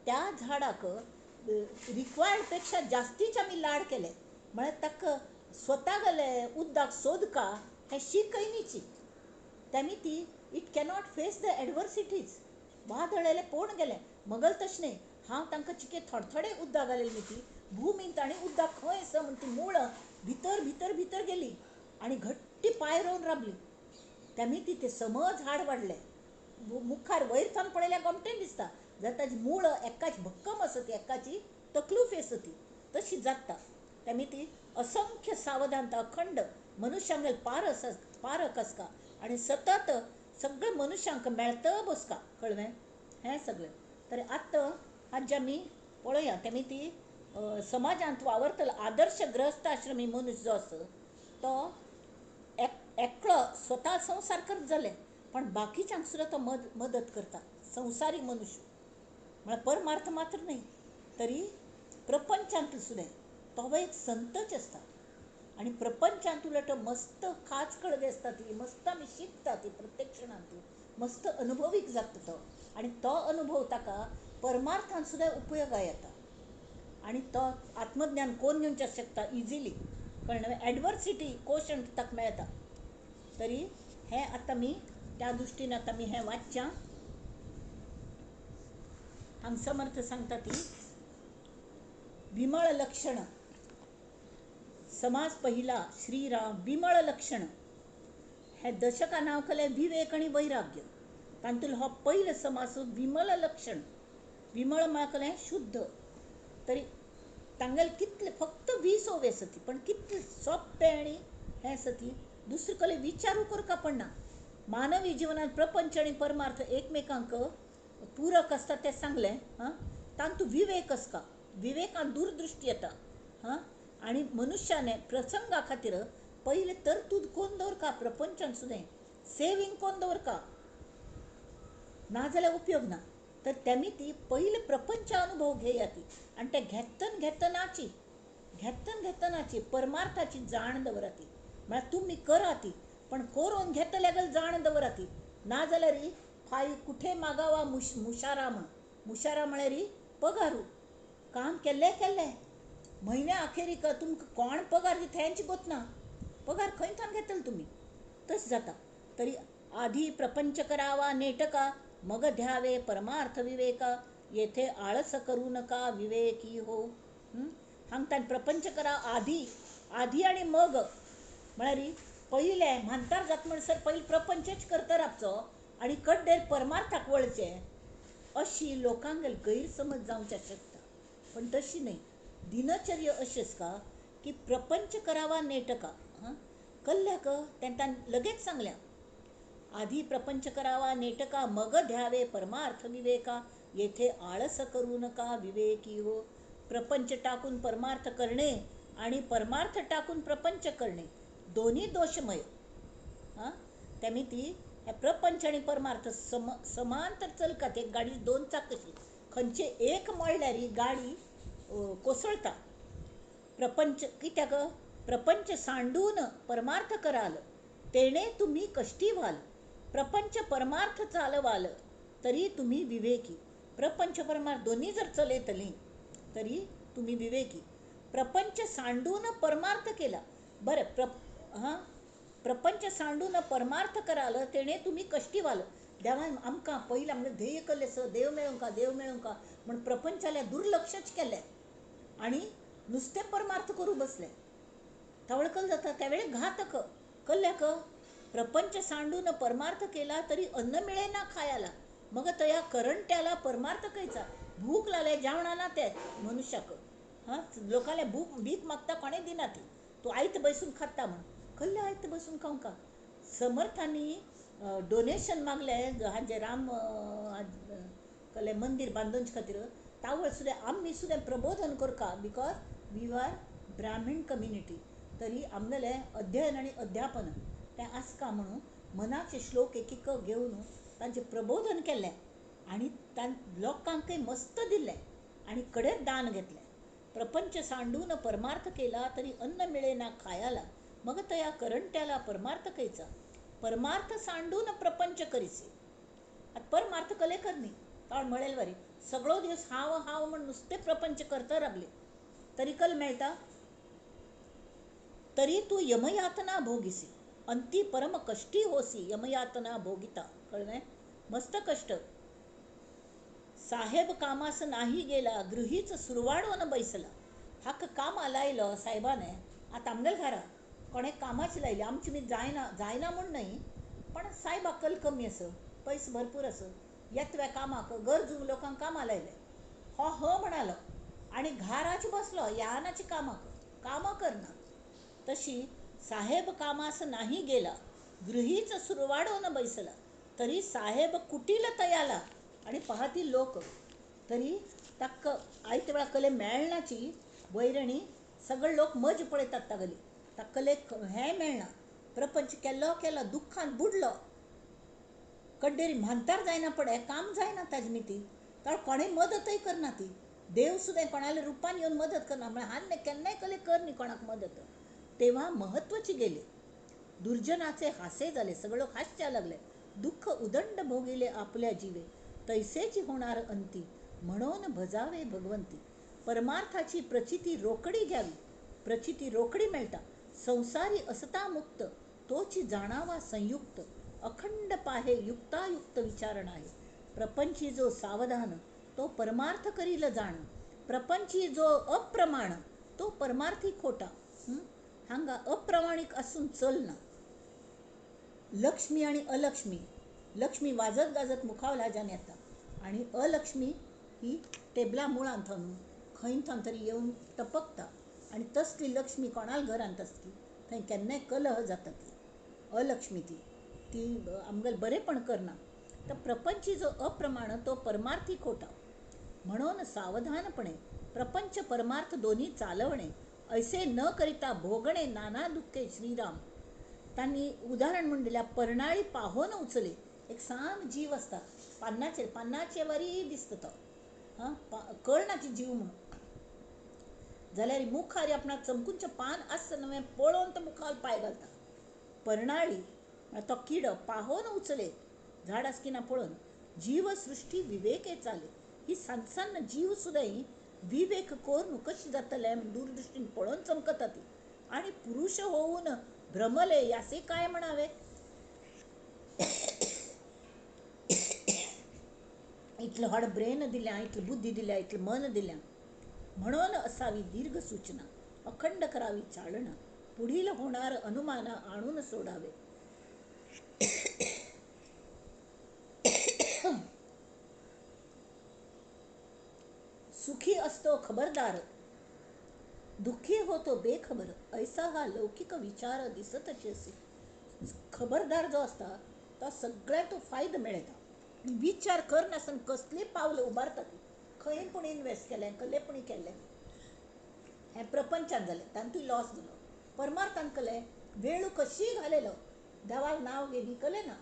त्या झाडाक रिक्वायर्ड पेक्षा जास्तीच आमी लाड केले, म्हळ्यार ताका स्वता गेले उदक सोदका हें शिकयनीची. तेमी ती it cannot face the adversities. वादळ आयलें पळोवन गेलें. मगल तशें न्ही, हांव तांकां चिके थोडे थोडे उदक घालें न्ही ती भूमीन ताणें उदक खंय आसा म्हूण ती मुळां भितर भितर भितर गेली आनी घट्टी पांय रोवन राबली. तेमी ती तें सम झाड वाडलें. मुखार वयर सावन पळयल्यार गोमटेन दिसता, जाल्यार ताजी मुळां एकाच भक्कम आसा ती, एकाची तकलूफ आसा ती तशी जाता. तेमी ती असंख्य सावधानता अखंड मनुष्यांगेल पारक आसता आनी सतत सगळे मनुष्यांक मेळत बसका, कळ्ळें हें सगळें. तर आतां आज आमी पळोवया तेमी ती समाजांत वावरतलो आदर्श गृहस्थाश्रमी मनीस जो आसा तो एकलो स्वता संवसार करत जाले पण बाकीच्यांक सुद्दां तो मदत करता. संवसारी मनुष्य म्हळ्यार परमार्थ मात्र न्हय तरी प्रपंचांत सुद्दां तो एक संतच आसता. आनी प्रपंचांत उलट मस्त खाच कळगे आसता ती, मस्त आमी शिकता ती प्रत्येक क्षणांत, मस्त अनुभवीक जाता तो. आनी तो अनुभव ताका परमार्थान सुद्दां उपयोगा येता. आनी तो आत्मज्ञान कोण घेवचें शकता इजिली, कळ्ळें? एडवर्सिटी कोशंट ताका मेळटा. तरी हें आतां आमी त्या दृश्टीन आतां आमी हें वाचच्या. हांगा समर्थ सांगता ती विमळ लक्षण समाज पहिला श्रीराम विमळ लक्षण. हे दशका नांव केलें विवेक आनी वैराग्य. तातूंतलो हो पयलो समास विमल लक्षण. विमळ म्हळ्यार केलें शुद्ध. तरी तांगेले कितले फक्त 20 ओवी आसा ती, पण कितले सोंपें आनी हें आसा ती दुसरे कडेन विचारू करका पडना. मानवी जिवनांत प्रपंच आनी परमार्थ एकमेकांक पूरक आसता तें सांगलें. हां, तातूंत विवेक आसता, विवेकान दूरदृश्टी येता. हां, आनी मनुष्याने प्रसंगा खातीर पयलें तरतूद कोन्न दवरका, प्रपंचान सुद्दां सेवींग कोन्न दवरका, नाजाल्यार उपयोग ना. तर तेमी ती पयले प्रपंच अनुभव घेया ती आनी ते घेतन घेतनाची घेतन घेतनाची परमार्थाची जाण दवरा ती. म्हळ्यार तुमी करा ती पण करून घेतल्या गल जाण दवरा ती, नाजाल्यार फाय कुठे मागावा मुशारा म्हण. मुशारा म्हळ्यार पगारू. काम केल्लें केल्लें म्हयन्या अखेरीक तुमकां कोण पगार दिता हेंच गोत ना, पगार खंय थावन घेतले तुमी, तशें जाता. तरी आधी प्रपंच करावा नेटका, मग ध्यावे परमार्थ विवेका, येथे आळस करू नका विवेकी हो. हांगा ताणें प्रपंच करा आधी, आधी आनी मग म्हळ्यार पयलें म्हानतार जाता म्हणसर पयलीं प्रपंचच करता राबचो आनी कड्डेर परमार्थाक वळचें अशी लोकांगेर गैरसमज जावंक शकता. पण तशी न्हय. दिनचर्या अशी आसता की प्रपंच करावा नेटका. हां, कल्ल्याक तें ताणें लगेच सांगल्या आधी प्रपंच करावा नेटका, मग ध्यावे परमार्थ विवेका, येथे आळस करू नका विवेकी हो. प्रपंच टाकून परमार्थ करणे आणि परमार्थ टाकून प्रपंच करणे दोन्ही दोषमय. हां, त्यामी ती प्रपंच आणि परमार्थ समांतर चलकात. एक गाडी दोन चाक कशी, खंयचे एक मोडल्यार गाडी कोसळता. प्रपंच कित्याक, प्रपंच सांडून परमार्थ कराल तेणे तुम्ही कष्टी व्हाल, प्रपंच परमार्थ चालवाल तरी तुम्ही विवेकी. प्रपंच परमार्थ दोन्ही जर चलयतली तरी तुम्ही विवेकी. प्रपंच सांडून परमार्थ केला, बरं, हां, प्रपंच सांडून परमार्थ कराल तेणे तुम्ही कष्टी व्हाल. देवान आमकां पयलीं आमकां ध्येय केल्लें सर, देव मेळोंका देव मेळोंका म्हण प्रपंचाल्या दुर्लक्षच केलें आनी नुस्तें परमार्थ करूं बसलें. तवळकल जाता त्यावेळे घातक कल्ल्याक. प्रपंच सांडून परमार्थ केला तरी अन्न मिळे ना खायला, मग तया करंट्याला परमार्थ कैचा. भूक लागले जेवणा ना ते मनुष्याक, हां, लोकांले भूक भीक मागता कोणें दिना ती, तूं आयत बसून खाता म्हण कल्ले आयत बसून खावंका. समर्थांनी डोनेशन मागलें हाजें राम कल्ले मंदीर बांदोवचे खातीर, तावळ सुद्दां आमी सुद्दां प्रबोधन करका, because we are Brahmin community. तरी आमगेलें अध्ययन आनी अध्यापन तें आसका म्हणून मनाचे श्लोक एक एक घेवन तांचें प्रबोधन केलें आनी लोकांकय मस्त दिलें आनी कडेच दान घेतलें. प्रपंच सांडून परमार्थ केला तरी अन्न मिळे ना खायला, मग तया करंट्याला परमार्थ कैचा. परमार्थ सांडून प्रपंच करीसे. आतां परमार्थ कले करनी ताण म्हणेल वरी सगळो दिवस हांव हांव म्हण नुस्तें प्रपंच करता रावले तरी कल मेळटा. तरी तूं यमयातना भोगिसी, अंती परम कष्टी होसी यमयातना भोगिता. कळ्ळें, मस्त कष्ट. साहेब कामास नाही गेला, गृहीच सुरवाडोन बैसला. हाका कामा लायलो साहेबाने, आतां आमगेले घरा कोणें कामाची लायली, आमची मी जायना जायना म्हूण न्हय, पण सायब अक्कल कमी आसा, पयस भरपूर आसा, येतव्या कामाक गरजू लोकांक कामां लायले. हो ह म्हणालो आनी घराच बसलो, यानाची कामाक कामां करना. तशी साहेब कामास नाही गेला, गृहीच सुरवाडोन बैसला, तरी साहेब कुटील तयाला आनी पहाती लोक. तरी ताका आयते वेळा कले मेळनाची वैरणी, सगळे लोक मज पळयतात तागेली, ताका कले हें मेळना. प्रपंच केलो केलो, दुख्खान बुडलो, कड्डेरी म्हांतार जायना पडे, काम जायना ताजे मिती, तर कोणें मदतय करना ती. देव सुद्दां कोणाल्या रुपान येवन मदत करना, म्हळ्यार हान्ने केन्नाय कले कर न्ही कोणाक मदत. तेव्हा महत्वाची गेले. दुर्जनाचे हासे जाले, सगळे लोक हासच्या लागले. दुःख उदंड भोगिले आपल्या जीवे, तैसेची होणार अंती, म्हणून भजावे भगवंती. परमार्थाची प्रचिती रोकडी घ्यावी, प्रचिती रोकडी मेळटा. संसारी असता मुक्त, तोची जाणावा संयुक्त, अखंड पाहे युक्तायुक्त विचारण आहे. प्रपंची जो सावधान, तो परमार्थ करील जाण. प्रपंची जो अप्रमाण, तो परमार्थी खोटा. हांगा अप्रमाणीक आसून चलना. लक्ष्मी आणि अलक्ष्मी, लक्ष्मी वाजत गाजत मुखावल हाज्यान येता आनी अलक्ष्मी ही टेबला मुळांत थावन खंय थावन तरी येवन टपकता आनी तसली लक्ष्मी कोणाल घरांत आसली थंय केन्नाय कलह जाता. ती अलक्ष्मी ती ती आमगेलें बरेंपण करना. तर प्रपंची जो अप्रमाण तो परमार्थी खोटा. म्हणून सावधानपणे प्रपंच परमार्थ दोन्ही चालवणे, ऐसे न करिता भोगणे नाना दुःखे श्रीराम. तांणी उदाहरण म्हूण दिल्या, परणाळी पाहोन उचले. एक सान जीव आसता, पान्नाचेर पान्नाचे वरी दिसता तो, हां, कळनाची जीव म्हूण, जाल्यार मुखार आपणाक चमकूनचें पान आसता नवें पळोवन तो मुखार पांय घालता. परणाळी तो किडो पाहोन उचले, झाड आसा की ना पळोवन. जीवसृष्टी विवेके चाले. ही सान सान जीव सुद्दां विवेक करून कशी जातले दूरदृष्टीन पळोवन चमकता ती. आनी पुरुष होऊन भ्रमले यासे काय म्हणावे. इतलें व्हड ब्रेन दिल्या, इतली बुद्धी दिल्या, इतलें मन दिल्या, म्हणून असावी दीर्घ सूचना, अखंड करावी चालना, पुढील होणार अनुमान आणून सोडावे. सुखी असतो खबरदार, दुःखी होतो बेखबर, ऐसा हा लौकिक विचार दिसत असे. खबरदार जो असता तो सगळ्या तो फायदो मेळटा. विचार करनासतना कसली पावलां उबारतात, खंय पूण इनवेस्ट केलें, कसलें पूण केलें, हें प्रपंचान जालें, तातूंत लॉस जालो. परमार्थान केलें, वेळू कशी घालेलो, देवाक नांव घेली कलें ना.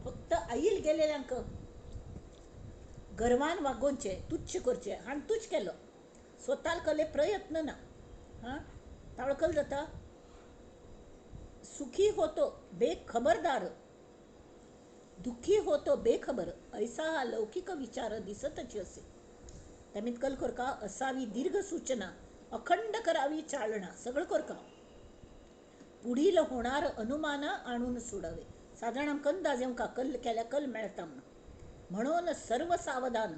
फक्त आईल गेलेल्यांक गर्वान वागोवचें, तुच्छ करचें, हांवें तुच्छ केलो, स्वताक कले प्रयत्न ना. हां, तावळ कल जाता, सुखी होतो बेखबरदार, दुःखी होतो बेखबर, ऐसा हा लौकिक विचार दिसतची असे. त्यामीत कल करका असावी दीर्घ सूचना, अखंड करावी चालना, सगळं करका, पुढील होणार अनुमान आणून सोडावे. साधारण आमकां अंदाज येवंका कल केल्या कल मेळटा म्हणून. म्हणून सर्व सावधान,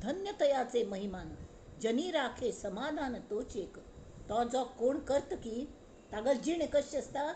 धन्यतयाचे महिमान, जनी राखे समाधान तोच एक. तो जो कोण करत की तागल जीण कशी आसता,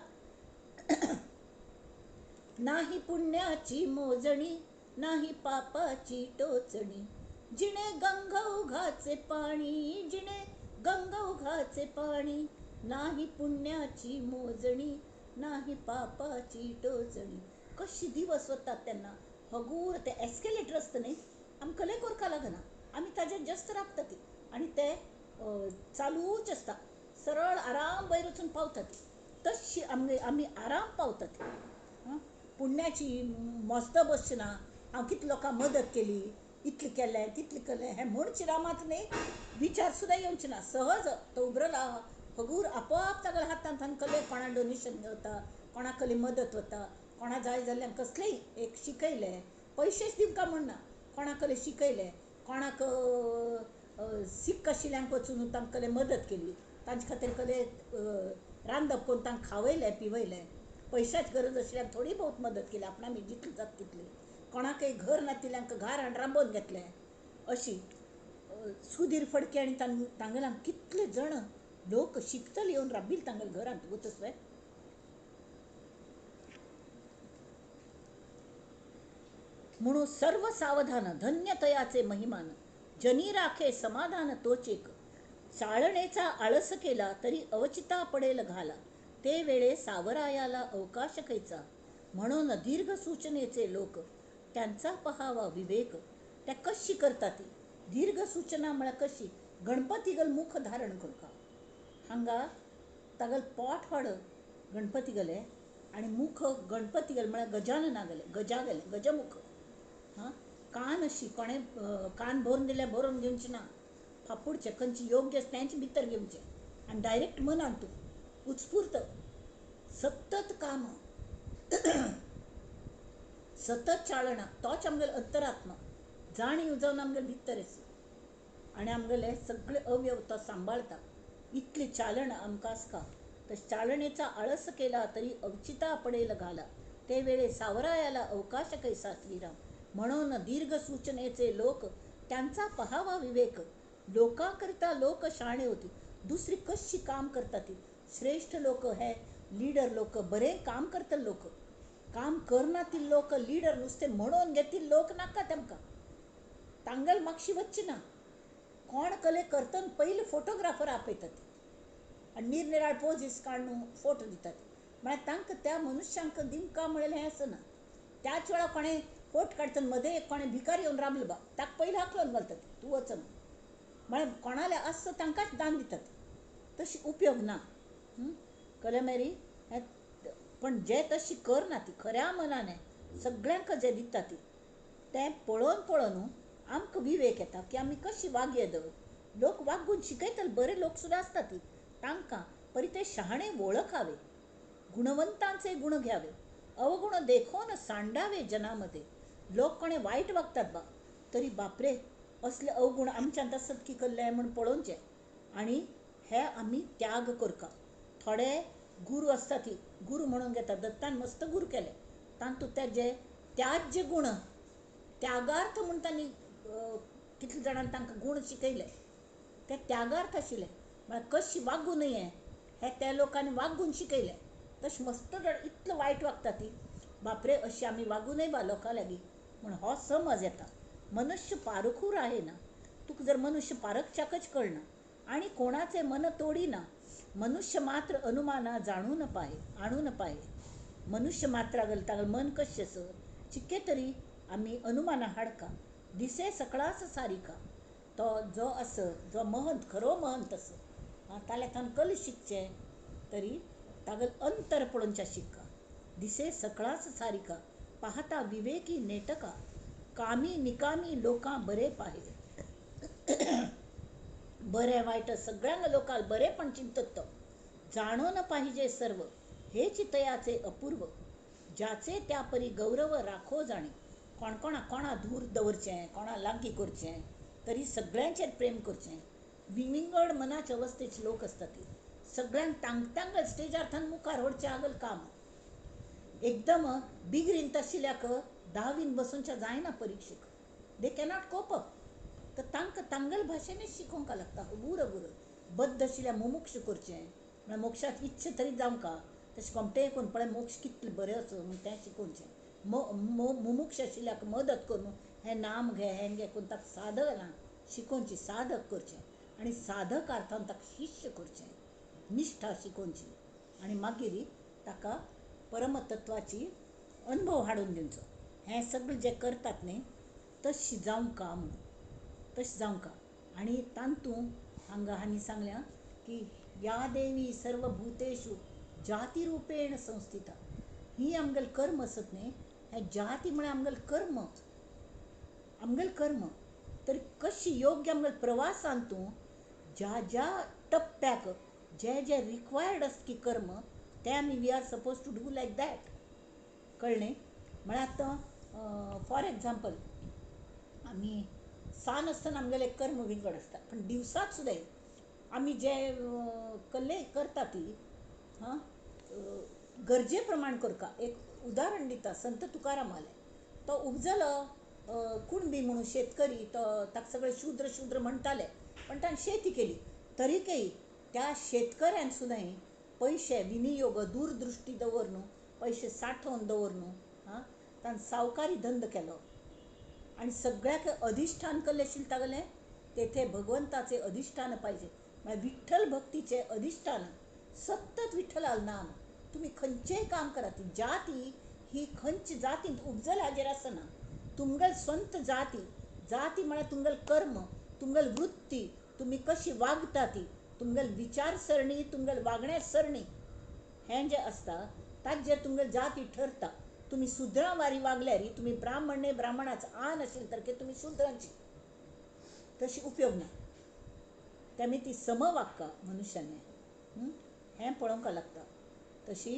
नाही पुण्याची मोजणी, नाही पापाची टोचणी, जिणे गंगौघाचे पाणी, जिणे गंगौघाचे पाणी, नाही पुण्याची मोजणी, नाही पापाची टोचणी. कशी दिवस वतात त्यांना हगूर. ते एस्केलेटर आसता न्ही, आमकां कले करपाक लागना, आमी ताजेर जस्त राबता ती, आनी ते चालूच आसता, सरळ आराम वयर वचून पावतात. तशी आमगे आमी आराम पावतात. पुण्याची मस्त बसची ना, हांव कितले लोकांक मदत केली, इतलें केलें तितलें केलें, हें म्हणचे रामात न्ही विचार सुद्दां येवचे ना. सहज तो उबरला हगूर आपोआप तागेल्या हातांत कले कोणा डोनेशन वता, कोणा कले मदत वता, कोणा जाय जाल्यार कसलेय एक शिकयलें, पयशेच दिवंका म्हण ना, कोणाक कले शिकयलें, कोणाक सीक आशिल्ल्यांक वचून तांकां कले मदत केली, तांचे खातीर कले रांदप करून तांकां खावयलें पिवयलें, पयशाची गरज आशिल्ल्यांक थोडी बहुत मदत केली, आपणा आमी जितली जाता तितली, कोणाकय घर नातिल्ल्यांक घर हाडून राबोवन घेतलें. अशी सुधीर फडके आनी तांगेल्या कितले जण लोक शिकतले येवन राबिल तांगेल्या घरांत वचसवे. म्हणून सर्व सावधान, धन्यतयाचे महिमान, जनी राखे समाधान तोच एक. चाळणेचा आळस केला तरी अवचिता पडेल घाला, ते वेळे सावरायाला अवकाश कैचा. म्हणून दीर्घ सूचनेचे लोक, त्यांचा पहावा विवेक. त्या कशी करतात ती दीर्घ सूचना म्हळ्यार कशी, गणपती गल मुख धारण करका, हांगा तागल पोट हाड गणपती गले आनी मुख गणपती गल म्हळ्यार गजानना गेले, गजा गेले, गजमुख. हां, कान अशी कोणें कान भरून दिल्यार भरून घेवचें ना, फापुडचें, खंयचें योग्य तेंच भितर घेवचें आनी डायरेक्ट मनान तूं उत्स्फूर्त सतत काम, सतत चालना, तोच आमगेलो अंतरात्मा जाणीव जावन आमगेले भितर आसा आनी आमगेले सगळे अवयव तो सांबाळता. इतली चालना आमकां आसता. तशें चालणेचा आळस केला तरी अवचिता पडेल घाला, ते वेळे सावरायाला अवकाश कैसा श्रीराम. म्हणून दीर्घ सूचनेचे लोक, त्यांचा पहावा विवेक. लोकांकरिता लोक शाणे होती, दुसरी कशी काम करतात ती. श्रेष्ठ लोक हे लिडर लोक, बरे काम करतले लोक, काम करनातील लोक लिडर नुसते म्हणून घेतील लोक नाका तांकां, तांगेल मागशी वचची ना. कोण कले करतन पयले फोटोग्राफर आपयतात आनी निरनिराळ पोजीस काडून फोटो दितात, म्हळ्यार तांकां त्या मनुष्यांक दिवंका म्हणलें हें आसना. त्याच वेळार कोणें फोट काडटना मदें एक कोणें भिकारी येवन राबलो बा, ताका पयलीं हाकलून घालतात, तूं वच म्हूण. म्हळ्यार कोणालें आसता तांकांच दान दितात, तशी उपयोग ना. कळ्ळें मेरी? पण जे तशी करना ती खऱ्या मनान सगळ्यांक जे दिता ती, तें पळोवन पळोवन आमकां विवेक येता की आमी कशी वागये दवर. लोक वागून शिकयतले, बरे लोक सुद्दां आसता ती, तांकां परी ते शहाणे वळखावे, गुणवंतांचे गुण घ्यावे, अवगुण देखोन सांडावे जनामध्ये. लोक कोणें वायट वागतात बा, तरी बापरे असले अवगुण आमच्यांत आसत की कसले म्हूण पळोवचें आनी हे आमी त्याग करका. थोडे गुरू आसता ती गुरू म्हणून घेतात, दत्तान मस्त गुरू केले, तातूंत ते त्याज्य गुण त्यागार्थ म्हूण तांणी कितले जाणांनी तांकां गूण शिकयले, ते त्यागार्थ आशिल्ले, म्हळ्यार कशी वागूं नये हे त्या लोकांनी वागून शिकयलें. तशें मस्त इतलें वायट वागता ती, बापरे अशी आमी वागूं नये बा लोकां लागीं म्हूण हो समज येता. मनुष्य पारखू राहे ना, तुका जर मनुष्य पारखच्याकच कळना आनी कोणाचे मन तोडिना, मनुष्य मात्र अनुमाना जाणून पाहे आणून पाहे. मनुष्य मात्रा तागेलें मन कशें आसा चिके तरी आमी अनुमानां हाडका, दिसे सकळाच सारिका. तो जो आसा जो महंत खरो महंत आसा ताल्या थावन कल शिकचें तरी तागेलें अंतर पळोवच्या शिक्का. दिसे सकळाच सारिका, पाहता विवेकी नेटका, कामी निकामी लोकां बरे पाहे. बरें वायट सगळ्यांक लोकांक बरेंपण चिंतत तो. जाणून पाहिजे सर्व हेच तयाचे अपूर्व, ज्याचे त्या परी गौरव राखो जाणे. कोण कोणा कोणा दूर दवरचें, कोणा लागीं करचें, तरी सगळ्यांचेर प्रेम करचें. विंगड मनाचे अवस्थेचे लोक आसतात ती सगळ्यांक तांग स्टेजार थंय मुखार व्हरचें आगल काम. एकदम बिगरीन आशिल्ल्याक धावीन बसूनच्या जायना परिक्षेक, they cannot cope up. तर तांकां तांगल भाशेनच शिकोवंक लागता हगूर हगूर. बद्द आशिल्ल्या मुमुक्ष करचें म्हळ्यार मोक्षाक इच्छा तरी जावंका तशें कोमटें करून पळय मोक्ष कितलें बरें आसा म्हूण तें शिकोवचें. मुमुक्ष आशिल्ल्याक मदत करून हें नाम घे हें घे करून ताका साधना शिकोवची, साधक करचें आनी साधक अर्थान ताका शिष्य करचें, निश्ठा शिकोवची आनी मागीर ताका परमतत्वाची अनुभव हाडून दिवचो. हें सगळें जें करतात न्ही तशें जावंका म्हणून, तशें जावंका. आनी तातूंत हांगा हांणी सांगल्या की या देवी सर्वभूतेषु जातिरूपेण संस्थिता. ही आमगेलें कर्म आसत न्ही, हें जाती म्हळ्यार आमगेलें कर्म, आमगेलें कर्म. तर कशी योग्य आमगेले प्रवासान तूं ज्या ज्या टप्प्याक जे जे रिक्वायर्ड आसता की कर्म तें आमी we are suppose to do like that. कळ्ळें? म्हळ्यार आतां फॉर एग्जाम्पल आमी सान आसतना आमगेलें कर्म विंगड आसता, पण दिवसात सुद्दां आमी जे कल्ले करता ती हां गरजे प्रमाण करका. एक उदाहरण दिता, संत तुकारामालें. तो उपजलो कुणबी म्हणून शेतकरी, तो ताका सगळे शूद्र शूद्र म्हणटाले, पण ताणें शेती केली. तरीकय त्या शेतकऱ्यान सुद्दां पयशे विनियोग दूरदृश्टी दवर न्हू, पयशे सांठोवन दवर न्हू, हां ताणें सावकारी धंदो केलो आनी सगळ्याक अधिश्ठान केल्लें आशिल्लें तागेलें तेथे भगवंताचे अधिश्ठान पाहिजे, म्हळ्यार विठ्ठल भक्तीचें अधिश्ठान. सतत विठ्ठलाल नाम. तुमी खंयचेंय काम करात, जाती ही खंयचे जातींत उपजल हाजेर आसना. तुमगेल स्वंत जाती, जाती म्हळ्यार तुमगेल कर्म, तुमगेल वृत्ती, तुमी कशी वागता ती, तुमगेल विचारसरणी, तुमगेल वागण्या सरणी हें जें आसता ताजेर तुमगेल जाती ठरता. तुमी सुद्रां वारी वागल्यार तुमी ब्राह्मण न्ही, ब्राह्मणाचो आन आशिल्ले सारके तुमी शुद्रांची, तशी उपयोग ना. तेमी ती सम वागका मनुष्याने हें पळोवंक लागता. तशी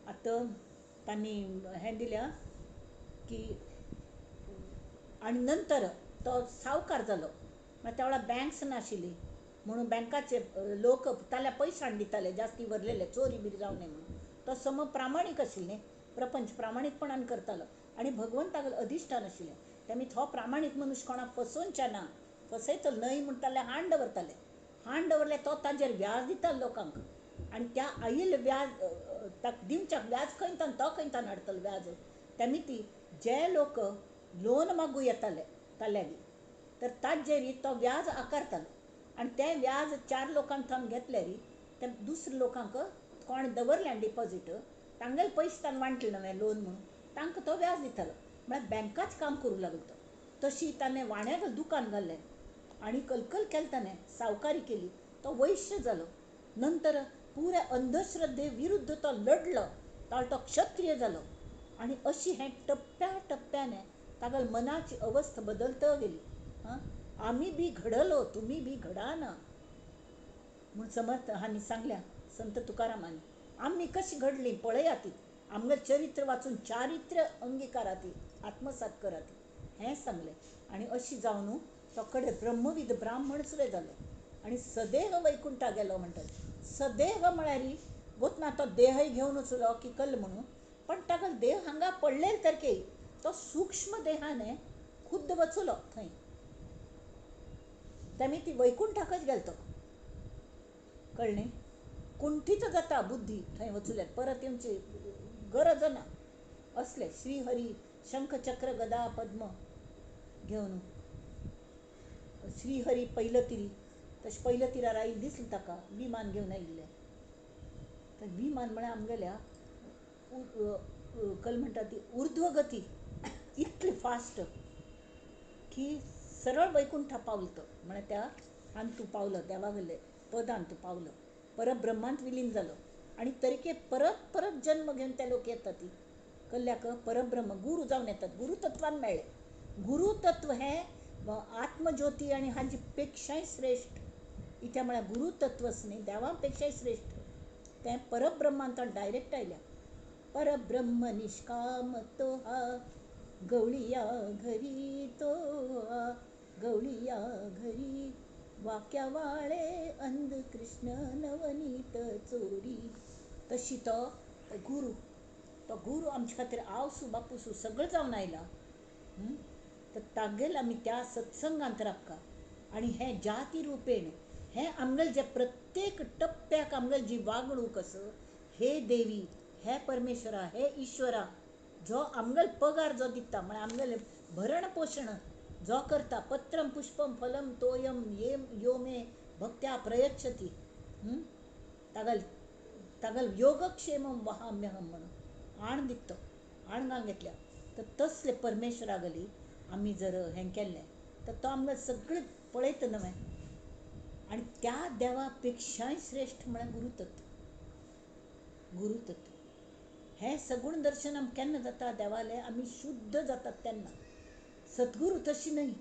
आतां तांणी हें दिल्या की आनी नंतर तो सावकार जालो. मागीर त्या वेळार बँक्स नाशिल्ली म्हणून बँकाचे लोक ताल्या पयशे हाडून दिताले जास्ती व्हरलेले, चोरी बिरी जावं नये म्हणून. तो सम प्रामाणीक आशिल्ले, प्रपंच प्रामाणीकपणान करतालो आनी भगवंताक अधिश्ठान आशिल्लें. तेमी तो प्रामाणीक मनुष्य कोणाक फसोवच्या ना, फसयतलो न्हय म्हूण ताणें हाण दवरताले. हाण दवरले तो ताजेर व्याज दितालो लोकांक आनी त्या आयिल्लें व्याज ताका दिवच्याक व्याज खंयतान तो खंयतान हाडटलो व्याज. तेमी ती जे लोक लोन मागू येताले ताल्यागी तर ताजेर तो व्याज आकारतालो आनी तें व्याज चार लोकांक थावन घेतल्यार ते दुसऱ्या लोकांक कोण दवरलें डिपॉजीट तांगेले पयशे ताणें वांटले नवें लोन म्हणून तांकां तो व्याज दितालो. म्हळ्यार बँकाच काम करूं लागलो तो. तशी ताणें वाण्याक दुकान घाल्लें आनी कलकल केलें ताणें, सावकारी केली, तो वैश्य जालो. नंतर पुऱ्या अंधश्रद्धे विरुद्ध तो लढलो, तो क्षत्रिय जालो. आनी अशी हें टप्प्या टप्प्याने तागेले मनाची अवस्था बदलत गेली. हां, आमी बी घडलो तुमी बी घडा ना म्हूण समर्थ हांणी सांगल्या संत तुकारामांनी. आमी कशी घडली पळयात, आमगेलें चरित्र वाचून चारित्र्य अंगिकारात, आत्मसात करात हें सांगलें. आनी अशी जावन तो कडेन ब्रह्मविद ब्राह्मण सुद्दां जालो आनी सदेह वैकुंठा गेलो म्हणटात. सदेह म्हळ्यार गोतना तो देहय घेवन वचलो की कल म्हणून, पण ताका देह हांगा पडलेले सारके तो सूक्ष्म देहाने खुद्द वचलो थंय. तेमी ती वैकुंठाकच गेलो तो. कळ्ळें? कुंठीत जाता बुद्धी थंय वचुल्यार, परत येवची गरज ना. असले श्रीहरी शंख चक्र गदा पद्म घेवन श्रीहरी पहिलं तिरी तशें पयल्या तिरार आयिल्लें दिसलें ताका विमान घेवन आयिल्लें. तर विमान म्हळ्यार आमगेल्या कल म्हणटा ती उर्ध्वगती इतली फास्ट की सरळ वैकुंठा पावलो तो. म्हळ्यार त्या हातूंत पावलो, देवागेले पदांत पावलो, परब्रह्मांत विलीन जालो. आनी तरीके परत परत जन्म घेवन ते लोक येतात ती कल्ल्याक परब्रह्म गुरू जावन येतात, गुरुतत्वान मेळ्ळे. गुरुतत्व हें आत्मज्योती आनी हाजे पेक्षाय श्रेश्ठ. इत्या म्हळ्यार गुरुतत्व आसा न्ही देवा पेक्षाय श्रेश्ठ, तें परब्रह्मांत डायरेक्ट आयल्या. परब्रह्म निष्काम तो हा गवळिया घरी, तो हा गवळिया घरी, वाक्या वाळे अंध कृष्ण नवनीत चोरी. तशी तो गुरू, तो गुरू आमचे खातीर आवसू बापूसू सगळें जावन आयला. तर तागेल आमी त्या सत्संगांत राबका आनी हें जाती रुपेण हें आमगेलें जें प्रत्येक टप्प्याक आमगेली जी वागणूक आसा, हे देवी, हे परमेश्वरा, हे ईश्वरा, जो आमगेलो पगार जो दिता, म्हळ्यार आमगेलें भरण पोशण जो करता, पत्रम पुष्पम फलम तोयम ये यो मे भक्त्या प्रयच्छती, तागल तागल योगक्षेमम वहाम्यहम म्हणून आण दिता, आण घालून घेतल्या. तर तसले परमेश्वरा गली आमी जर हें केल्लें तर तो आमकां सगळें पळयता न्हय. आनी त्या देवा पेक्षाय श्रेश्ठ म्हळ्यार गुरुतत्व. गुरुतत्व हें सगूण दर्शन आमकां केन्ना जाता देवालें, आमी शुद्ध जातात तेन्ना. सद्गुरू तशी न्हय,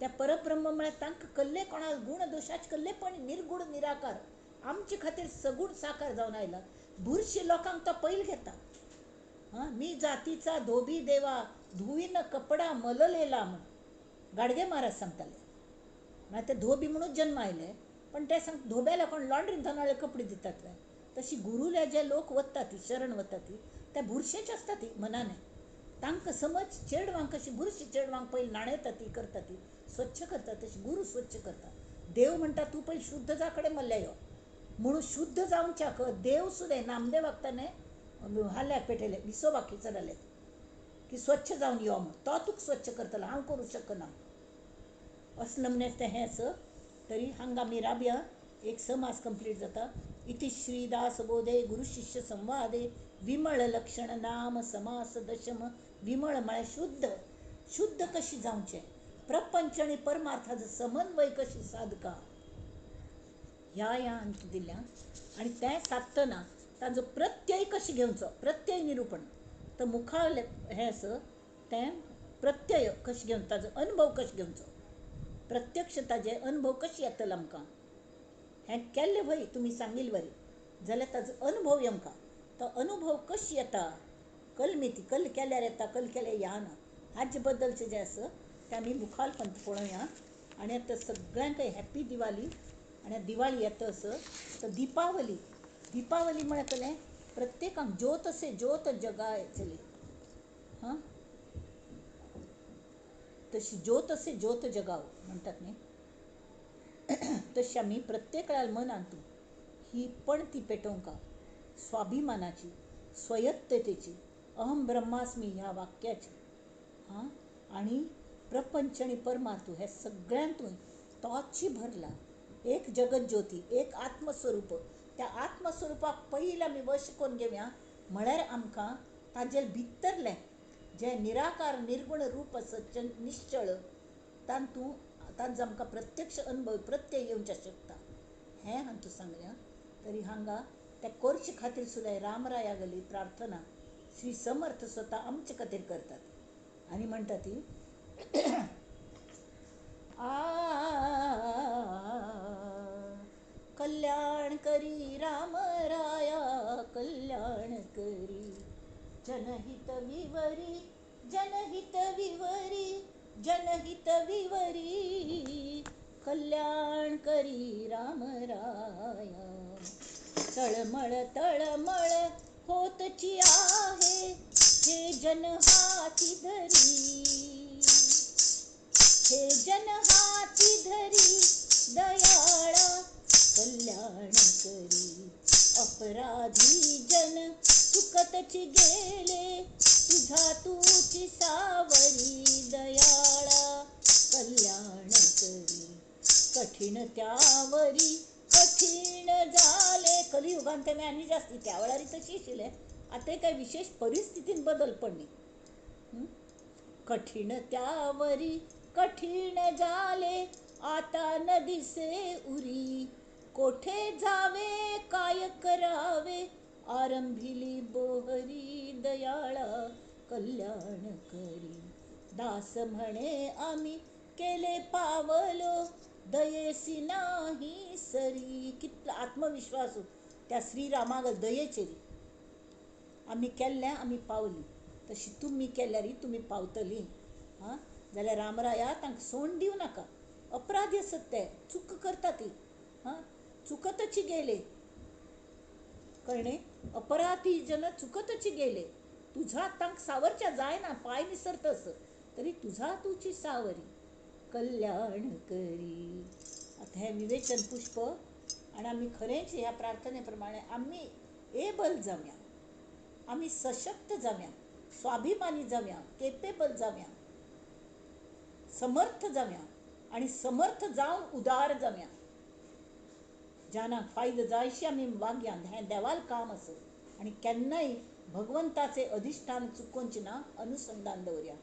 त्या परब्रह्म म्हळ्यार तांकां कल्ले कोणा गूण दोशाचे कल्ले पण निर्गूण निराकार आमचे खातीर सगूण साकार जावन आयला. बुरशी लोकांक तो पयल घेता. हां, मी जातीचा धोबी देवा धुवीन कपडा मललेला म्हण गाडगे महाराज सांगताले. म्हळ्यार ते धोबी म्हणून जन्म आयले, पण ते सांग धोब्याला कोण लॉन्ड्रीन धनाळे कपडे दितात वे. तशी गुरुल्या जे लोक वता ती शरण वता ती त्या बुरशेच आसता ती मनाने. तांकां समज चेडवांक कशी बुरशी चेडवांक पयलीं न्हाणयता ती करता ती स्वच्छ करता, तशी गुरू स्वच्छ करता. देव म्हणटा तूं पयलीं शुद्ध जा कडेन मल्ल्या यो म्हणून शुद्ध जावच्याक देव सुद्दां नामदेवाक ताणें हाल्याक पेटयले, विसोबाक खिचरले की स्वच्छ जावन यो म्हूण, तो तुका स्वच्छ करतलो, हांव करूं शकना. असं नमन्याचें तें हें आसा. तरी हांगा आमी राबया, एक 6 मास कंप्लीट जाता. इति श्रीदासबोधे गुरुशिष्य संवादे विमळ लक्षण नाम समास दशम. विमळ म्हळ्यार शुद्ध, शुद्ध कशी जावचें, प्रपंच आनी परमार्थाचो समन्वय कशी सादका ह्या ह्या हांतूं दिल्या. आनी तें सादतना ताजो प्रत्यय कशें घेवचो, प्रत्यय निरुपण. तर मुखावलें हें आसा तें प्रत्यय कशें घेवन ताजो अनुभव कशें घेवचो, प्रत्यक्ष ताजे अनुभव कशें येतले आमकां. हें केल्लें वय तुमी सांगिल्ले वरी जाल्यार ताजो अनुभव आमकां, तो अनुभव कशें येता, कलमिती कल केल्यार येता, कल केल्यार येना, हाजे बद्दलचें जें आसा तें आमी मुखार पंत पळोवया. आनी आतां सगळ्यांकय हॅप्पी दिवाली. आनी दिवाळी येता आसा तर दिपावली. दिपावली म्हळ्यार कसलें, प्रत्येकांक ज्योत से ज्योत जगाय चली. हां, तशी ज्योत से ज्योत जगाव म्हणटात न्ही, तशी आमी प्रत्येकाल्या मनांत ही पणती पेटोवंका स्वाभिमानाची, स्वयत्ततेची, अहम ब्रह्मास्मी ह्या वाक्याची. हां, आनी प्रपंच आनी परमार्थ हे सगळ्यांतूय तोची भरला एक जगत ज्योती, एक आत्मस्वरूप. त्या आत्मस्वरूपाक पयलीं आमी वश करून घेवया म्हळ्यार आमकां ताजे भितरलें जें निराकार निर्गुण रूप आसा निश्चळ, तातूंत तांचो आमकां प्रत्यक्ष अनुभव प्रत्यय येवचें शकता. हें हांतूं सांगलें. तरी हांगा त्या कोर्चे खातीर सुद्दां रामराया गली प्रार्थना श्री समर्थ स्वता आमचे खातीर करतात आनी म्हणटा ती आ कल्याण करी राम राया कल्याण करी, जनहित विवरी जनहित विवरी जनहित विवरी, कल्याण करी राम राया. तळमळ तळमळ होतची आहे हे जन हाती धरी, हे जन हाती धरी दयाळा कल्याण करी. अपराधी जन चुकतची गेले तुझा तुची सावरी दयाळा कठीण त्यावरी कठीण जाले. कलियुगान तें आनी जास्ती, त्या वेळार तशी आशिल्लें, आतां काय विशेश परिस्थितीन बदल पडली. कठीण त्यावरी कठीण जाले आता न दिसे उरी, कोठे जावे काय करावे आरंभिली बोहरी दयाळा कल्याण करी. दास म्हणे आम्ही केले पावलो दयेसी नाही सरी. कितलो आत्मविश्वास त्या श्रीरामागल दयेचेरी. आमी केल्लें आमी पावली, तशी तुमी केल्यार तुमी पावतली. आं, जाल्यार रामराया तांकां सोंड दिवं नाका. अपराधी आसत ते, चूक करता ती. हां, चुकतची गेले, कळ्ळें? अपराधी जन चुकतची गेले, तुझा तांकां सावरच्या जायना, पांय निसरता असं तरी तुझा तुची सावरी कल्याण करी. आतां हें विवेचन पुष्प आनी आमी खरेंच ह्या प्रार्थने प्रमाणे आमी एबल जावया, आमी सशक्त जावया, स्वाभिमानी जावया, केपेबल जावया, समर्थ जावया आनी समर्थ जावन उदार जावया. जानाक फायदो जायशी आमी वागया, हें देवाल काम आसा. आनी केन्नाय भगवंताचें अधिश्ठान चुकोवचें ना, अनुसंधान दवरया.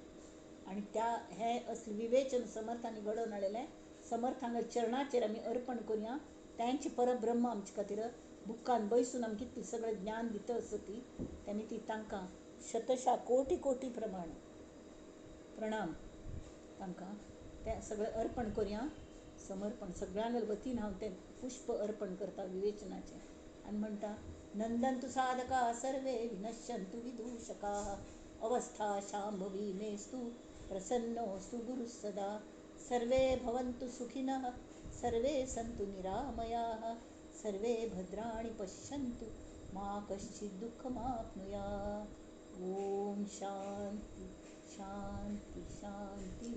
आनी त्या हें असलें विवेचन समर्थांनी घडोवन हाडलेलें, समर्थांच्या चरणाचेर आमी अर्पण करुया. तांचें परब्रह्म आमचे खातीर बुकान बैसून आमकां कितलें सगळें ज्ञान दिता आसा ती, तेमी ती तांकां शतशा कोटी कोटी प्रमाण प्रणाम तांकां तें सगळें अर्पण करुया. समर्पण सगळ्यांक वतीन हांव तें पुष्प अर्पण करता विवेचनाचें. आनी म्हणटा, नंदन्तु साधका सर्वे विनश्यन्तु विदूषकाः अवस्था शांभवी मेस्तु प्रसन्नोऽस्तु गुरुः सदा. सर्वे भवन्तु सुखिनः सर्वे सन्तु निरामयाः सर्वे भद्राणि पश्यन्तु मा कश्चित् दुःखमाप्नुयात्. ओम शांती शांती शांती.